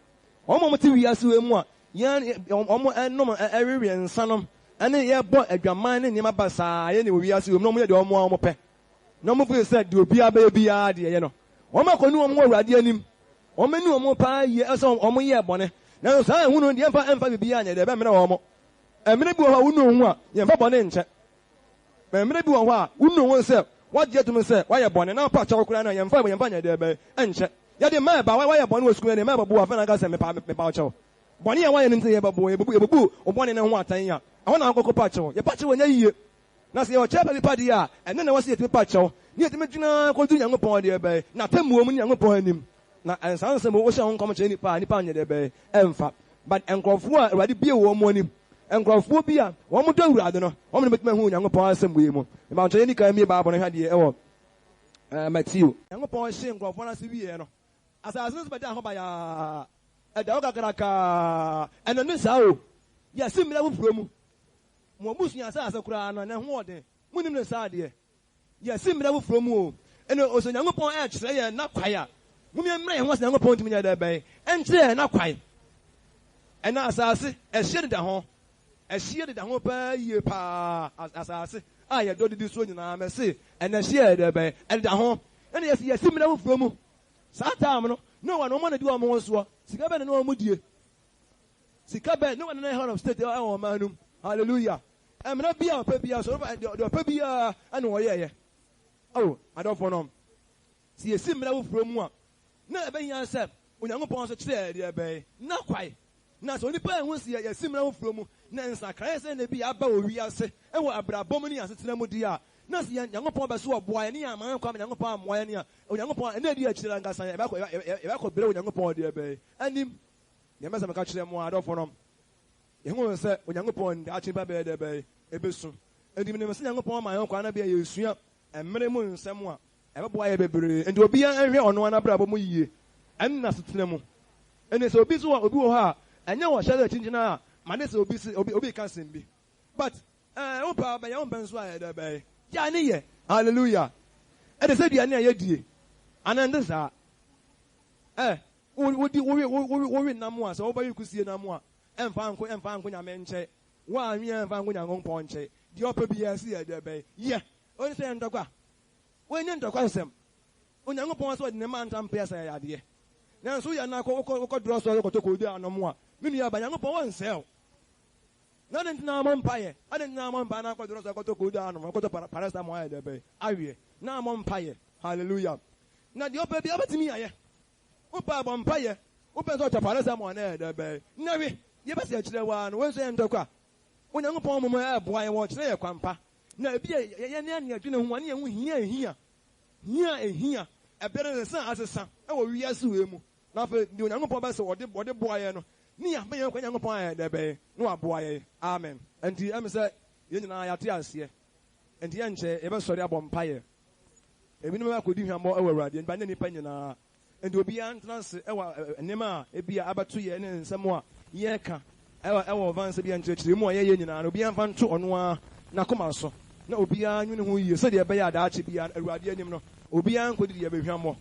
Wɔn a wɔte wiase wei mu a yɛn wɔn ɛnom ɛwewe nsa nom ɛne yɛbɔ adwaman ne nneɛma basaa yɛ ne wɔ wiase wei mu na wɔn yɛ deɛ wɔn ara wɔn pɛ na wɔn feel sɛ deɛ obiara bɛyɛ biara deɛ ɛyɛ no. Wɔn akɔnu wɔn ho wɔ Awurade anim. Wɔn ani wɔn paa yie sɛ wɔn yɛɛ bɔne, nanso saa ehu no deɛ mfa ɛmfa biribiara nyɛ deɛ ɛbɛmene wɔn. Mmerɛ bi wɔ hɔ a wonu wo ho a, yɛmfa bɔne nkyɛ. Mmerɛ bi wɔ hɔ a wonu wo ho sɛ woagye atum sɛ woayɛ bɔne na wopa kyɛw koraa no a, yɛmfa yɛmfa nyɛ deɛ ɛbɛn nkyɛ. Yɛde mma ɛba, woayɛ bɔne wɔ sukuu yɛde mma ɛbɛbo wo afei na aka sɛ mepa mepa wo kyɛw. Bɔne a woayɛ no nti yɛbɛbo wo, yɛbɛbu yɛbɛbu wo bɔne no ho atɛn a, ɛhɔ na wokɔkɔ pa kyɛw. Yɛpa kyɛw ɛnyɛ yie. Na sɛ yɛwɔ kyɛfa bi pa deɛ a, ɛno na ɛwɔ sɛ yɛtumi pa kyɛw, na yɛtumi gyina ara kɔduru Nyankopɔn deɛ bɛn? N'atemmuo mu ne Nyankopɔn anim. Na saa nsɛm yi, wohyɛ ho nkɔm kyerɛ nnipa a, nnipa nyɛ deɛ bɛn? Ɛmfa. But nkorɔfoɔ a Awurade bue wɔn anim, nkorɔfoɔ bi a wɔn dɔ Awurade no, wɔn na bɛtumi ahu Onyankopɔn asɛm wei mu. Mepa kyɛw yɛnni kan mmue Bible no nhwɛ adeɛ ɛwɔ Mateo. Nyankopɔn hyee nkorɔfoɔ no ase wieɛ no, asase no so bɛdaa hɔ bayaa, ɛda hɔ kakrakaa. Ɛno ne saa o, yɛasi mmerɛ foforɔ mu. Mo abusua asase koraa no, na ɛho wɔ den. Monnim no saa deɛ. Yɛasi mmara foforɔ mu o. Ɛnna ɔsɛ Onyankopɔn rekyerɛ yɛn n'akwan a, mom yɛmmrɛ yɛn ho ase Nyankopɔn ntumi nyɛ dɛ bɛn nkyerɛ yɛn n'akwan. Ɛnna asase, ɛhyeɛ deda ho. Ɛhyeɛ deda ho paa yie paa. Asase a yɛdɔ didi soɔ nyinaa, mese, ɛnna ɛhyeɛ yɛ dɛ bɛn? Ɛdeda ho. Ɛnna yɛsi yɛasi mmara foforɔ mu. Saa time no, Noa na wɔn na di wɔn ho soɔ. Sika bɛn na na wɔn die? Sika bɛn ne wɔn head of state wɔ ɔman no mu. Hallelujah. Mmara bi a ɔpɛ biara so deɛ ɔpɛ biara ɛna ɔyɛɛyɛ. Oh, adɔfo nom, sɛ yɛsi mmara foforɔ mu a, na ɛbɛhia sɛ Onyankopɔn nso kyerɛ deɛ ɛbɛn n'akwae. Na sɛ onipa ehu sɛ yɛsi mmara foforɔ mu na nsakraeɛ sɛ na bi aba wɔ wiase wɔ abrabɔ mu ne yɛn asetena mu deɛ a, na sɛ yɛn Nyankopɔn bɛ so ɔboa yɛn ne yɛn aman kwan ma Nyankopɔn ammoa yɛn a, Onyankopɔn ɛna adi akyire ankasa yɛbɛkɔ yɛbɛkɔ brɛ Onyankopɔn deɛ ɛbɛn anim. Nea mɛsɛ meka kyerɛ mo ara, adɔfonom, yɛhu sɛ Onyankopɔn daakye ba bɛyɛ dɛ bɛn? Ebesu. Enti minim sɛ Nyankopɔn ama yɛn kwan na bia yɛresua mmere mu nsɛm a ɛbɛboa yɛn bebree. Enti obiara nhwɛ ɔno ara n'abrabɔ mu yiye ɛne n'asetena mu. Enti sɛ obi nso wɔ obi wɔ hɔ a, ɛnyɛ ɔhyɛ dɛ kyinkyin ara ma ne sɛ obi se obi obi reka asɛm bi. But eh, wopɛ a wobɛyɛ, wompɛ nso a ɛyɛ dɛ bɛn? Gyae ne yɛ. Hallelujah. Ɛte sɛ aduane a yɛdie, anaa ɛnte saa? Eh, Wo wodi wowe wo wo wowe nam a, sɛ wobɛwe kusie nam a, ɛmfa nko ɛmfa nko Nyame nkyɛn. Woanwe a ɛmfa nko Nyankopɔn nkyɛn. Deɛ ɔpɛ biara si yɛ deɛ bɛn? Yɛ. Wei nso yɛ ntɔkwa. Wei nyɛ ntɔkwa nsɛm. Onyankopɔn sɛ ɔde ne mma ntam pɛ sɛ yɛyɛ adeɛ. Nanso woyɛ na akɔ wokɔ wokɔ drɔ sɔre kɔtɔ koogye anom a, me nua ba, Nyankopɔn ɔnsɛe wo. Na adɛn nti na ammɔ mpaeɛ? Adɛn nti na ammɔ mpaeɛ na akɔ drɔ sɔre kɔtɔ koogye anom, akɔtɔ para paracetamol ayɛ deɛ bɛn? Aweɛ. Na ammɔ mpaeɛ. Hallelujah. Na deɛ ɔpɛ biara wobɛtumi ayɛ. Wopɛ a bɔ mpaeɛ, wopɛ nso a tɔ paracetamol anaa ɛdɛ bɛn na we. Deɛ ɛbɛsi akyerɛ wo ara no, wei nso yɛ ntɔkwa. Onyankopɔn mmom ɛreboa yɛn, ɔrekyerɛ yɛn kwan pa. Na ebi a yɛn ne yɛdwene ho a ne yɛn ho hia a ɛhia, hia a ɛhia. Ɛberɛ no sesa asesa wɔ wiase wei mu. Na afei deɛ Onyankopɔn bɛ sɛ ɔde ɔde boa yɛn no, ne yɛama yɛn kwan Nyankopɔn ayɛ dɛ bɛn na waboa yɛn. Amen. Ɛnti ɛm sɛ yɛn nyinaa yɛate aseɛ. Ɛnti yɛnkyɛ yɛbɛsɔre abɔ mpaeɛ. Ebinom akɔdi hwammɔ wɔ Awurade anim, anyɛ nnipa nyinaa. Enti obiara ntena ase wɔ nneɛma a ebia abɛto yɛn ne nsɛm a yɛreka wɔ ɔvan sɛ ebia nkyerɛkyerɛmu a yɛyɛ nyinaa no, obiara mfa nto ɔno ara n'akoma so, na obiara nnwene ho yiye sɛdeɛ ɛbɛyɛ a daakye biara no Awurade anim no, obiara nkɔdi deɛ ɛbɛhwammɔ,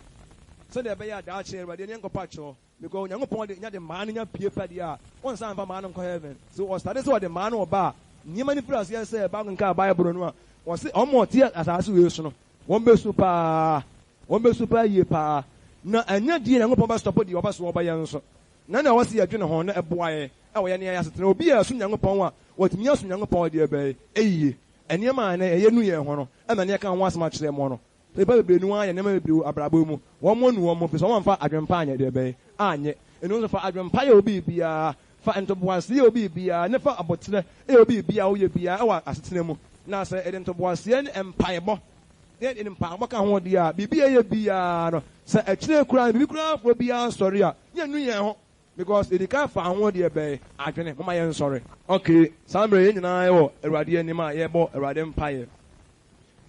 sɛdeɛ ɛbɛyɛ a daakye Awurade ani nkɔpa kyɛw. Because Onyankopɔn de nya de maa no nya pie pɛ deɛ a, ɔnsan mfa maa no nkɔ heaven. So ɔstartee sɛ ɔde maa no ɔba a, nneɛma no firi aseɛ sɛ ɛba kenkaa Bible no a, ɔse wɔn a wɔte asaase wei so no, wɔn bɛsu paa, wɔn bɛsu paa yie paa. Na ɛnyɛ deɛ Nyankopɔn bɛ stop deɛ ɔbɛ so ɔbɛyɛ nso. Na na ɛwɔ sɛ yɛdwene ho na ɛboa yɛn ɛwɔ yɛn yɛn asetena. Obi a ɛsom Nyankopɔn a, watumi asom Nyankopɔn deɛ bɛyɛ yie. Nneɛma a ɛnɛ ɛyɛ nu yɛn ho no, ɛna ne yɛka ho asɛm akyerɛ mo no. Nnipa bebree no ara yɛ nneɛma bebree wɔ abrabɔ yi mu. Wɔn anu wɔn ho efisɛ wɔamfa adwempa anyɛ deɛ bɛn? Anyɛ. Ɛno nso, fa adwempa yɛ wo biribiara. Fa ntoboaseɛ yɛ wo biribiara, ne fa aboterɛ yɛ wo biribiara a woyɛ biara wɔ asetena mu. Na sɛ yɛde ntoboaseɛ ne mpaebɔ, ne yɛde mpaebɔ ka ho deɛ a, biribi a yɛyɛ biara no, sɛ akyire koraa no, biribi koraa foforɔ biara sɔre a, yɛnnu yɛn ho. Because yɛdi kan faa ho deɛ bɛn? Adwene. Momma yɛnsɔre. Okay, saa mmerɛ yi yɛn nyinaa yɛwɔ Awurade anim a yɛrebɔ Awurade mpaeɛ.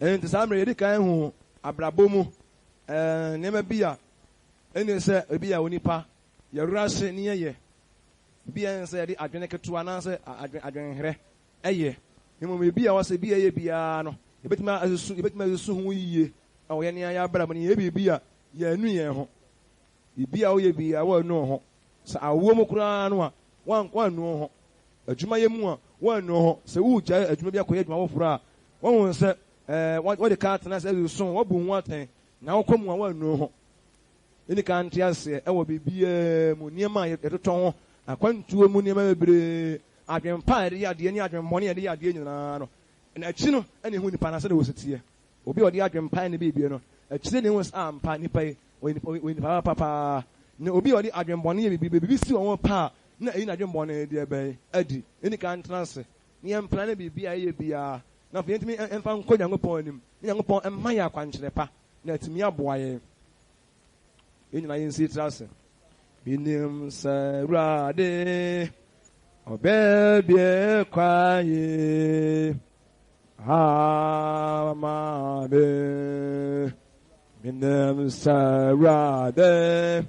Ɛno nti saa mmerɛ yɛdi kan hu abrabɔ mu nneɛma bi a ɛne sɛ ebi a onipa yɛwerɛ ase ne yɛyɛ, ebi a ɛne sɛ yɛde adwene ketewa anaasɛ adwenherɛ ɛyɛ, na mmom ebi a ɛwɔ sɛ ebi a yɛyɛ biara no yɛbɛtumi asusu yɛbɛtumi asusu ho yie wɔ yɛn ara yɛn abrabɔ no yɛyɛ biribi a yɛannu yɛn ho. Biribi a woyɛ biara woannu wo ho. Sɛ awoɔ mu koraa no a woannu wo ho. Adwumayɛ mu a, woannu wo ho. Sɛ woregyae adwuma bi akɔyɛ adwuma foforɔ a, woahu sɛ wɔde ka atena ase resu wo, woabu wo ho atɛn, na wokɔ mu a, woannu wo ho. Yɛnni kan nte aseɛ wɔ biribiara mu, nneɛma a yɛtotɔ ho, akwantuo mu nneɛma bebree, adwempa a yɛde yɛ adeɛ ne adwemmɔne a yɛde yɛ adeɛ nyinaa no, na akyi no na ɛhu nipa no sɛdeɛ ɔsi teɛ. Obi a ɔde adwempa yɛ ne biribi no, akyire na ɛhu sɛ ampa nipa yi, ɔyɛ nipa papa paa. Na obi a ɔde adwemmɔne yɛ biribi, biribi si wɔn ho pa a, na eyi n'adwemmɔne deɛ bɛn adi. Yɛnni kan ntena ase na yɛmplane biribi a yɛyɛ biara, na afei yɛntumi mfa nkɔ Nyankopɔn anim, na Nyankopɔn mma yɛn akwankyerɛ pa, na atumi aboa yɛn. Yɛn nyinaa yɛnsi tiri ase. Menim sɛ Awurade ɔbɛbue kwan yi ama me. Menim sɛ Awurade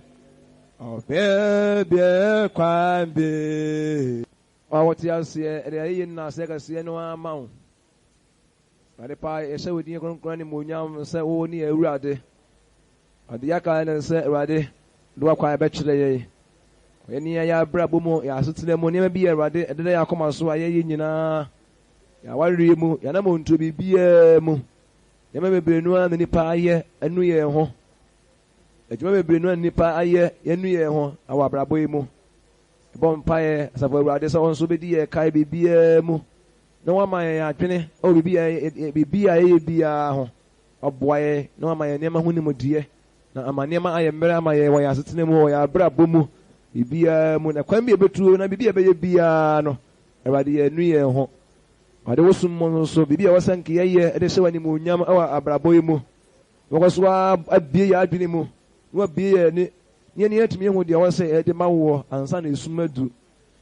ɔbɛbue kwan bi. A wɔte aseɛ ɛde ayɛyie nnaseɛ kɛseɛ no ara ma wo. Awurade pa, yɛhyɛ wo din kronkron animuonyam sɛ wo ne yɛn Awurade. Ade yɛaka ne sɛ Awurade de w'akwan bɛkyerɛ yɛn. Yɛn ne yɛn abrabɔ mu, yɛn asetena mu, nneɛma bi a Awurade ɛdeda yɛn akoma so a yɛyɛ nyinaa, yɛn awareɛ mu, yɛn anammɔntuo biribiara mu, nneɛma bebree no ara na nnipa ayɛ anu yɛn ho. Adwuma bebree no ara na nnipa ayɛ yɛanu yɛn ho wɔ abrabɔ yi mu. Yɛbɔ mpaeɛ, Asafo Awurade, sɛ wo nso bɛdi yɛn kae biribiara mu na wama yɛn adwene wɔ biribi a biribi a yɛyɛ biara ho. Waboa yɛn na wama yɛn nneɛma ho nimdeɛ na ama nneɛma ayɛ mmerɛ ama yɛn wɔ yɛn asetena mu, wɔ yɛn abrabɔ mu, biribiara mu. Na kwan bi a yɛbɛtuo na biribi a yɛbɛyɛ biara no, Awurade yɛannu yɛn ho. Awurade wo som mu nso, biribi a ɛwɔ sɛ nka yɛyɛ de hyɛ wo animuonyam wɔ abrabɔ yi mu, Wɔkɔ so ara abue yɛn adwene mu na wɔabue yɛn ani na yɛn ani atumi ahu deɛ ɛwɔ sɛ yɛde ma woɔ ansa na esum aduru.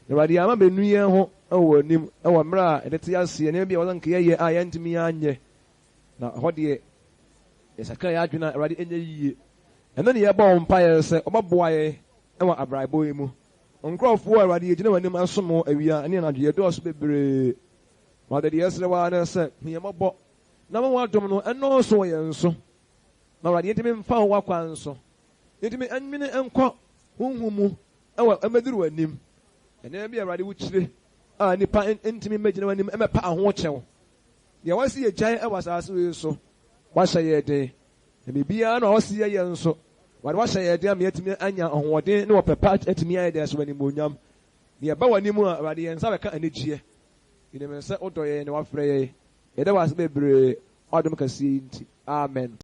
Na Awurade, yɛama bɛnu yɛn ho wɔ w'anim wɔ mmerɛ a yɛde te aseɛ, nneɛma bi a ɛwɔ sɛ anka yɛyɛ a yɛantumi anyɛ, na ɛhɔ deɛ yɛsakra yɛn adwene a, Awurade, ɛnyɛ yie. Ɛno ne yɛbɔ wo mpaeɛ sɛ wobɛboa yɛn wɔ abrabɔ yi mu. Wo nkurɔfoɔ a, Awurade, yɛgyina w'anim som wo awia ne anadwo, yɛdɔɔso bebree. Awurade, deɛ yɛsrɛ wo ara ne sɛ, hu yɛn mmɔbɔ Na ma w'adom no nnɔɔso wɔ yɛn so, ma Awurade yɛntumi mfa wo w'akwan so, yɛntumi nwene nkɔ honhom mu wɔ mmɛduru w'anim. Nneɛma bi a Awurade wokyire a nnipa ntumi mmɛgyina w'anim mmɛpa ahokyɛw. Deɛ wɔse yɛgyae wɔ asase wei so, woahyɛ yɛn den. Na biribiara no a wɔse yɛyɛ nso, Awurade woahyɛ yɛn den ama yɛatumi anya ahoɔden ne ɔpɛ pa atumi ayɛ de ahyɛ wo animuonyam. Na yɛba w'anim a, Awurade yɛn nsa bɛka anigyeɛ. Yɛnim sɛ wodɔ yɛn na woafrɛ yɛn. Yɛda wo ase bebree w'adom kɛseɛ yi nti. Amen.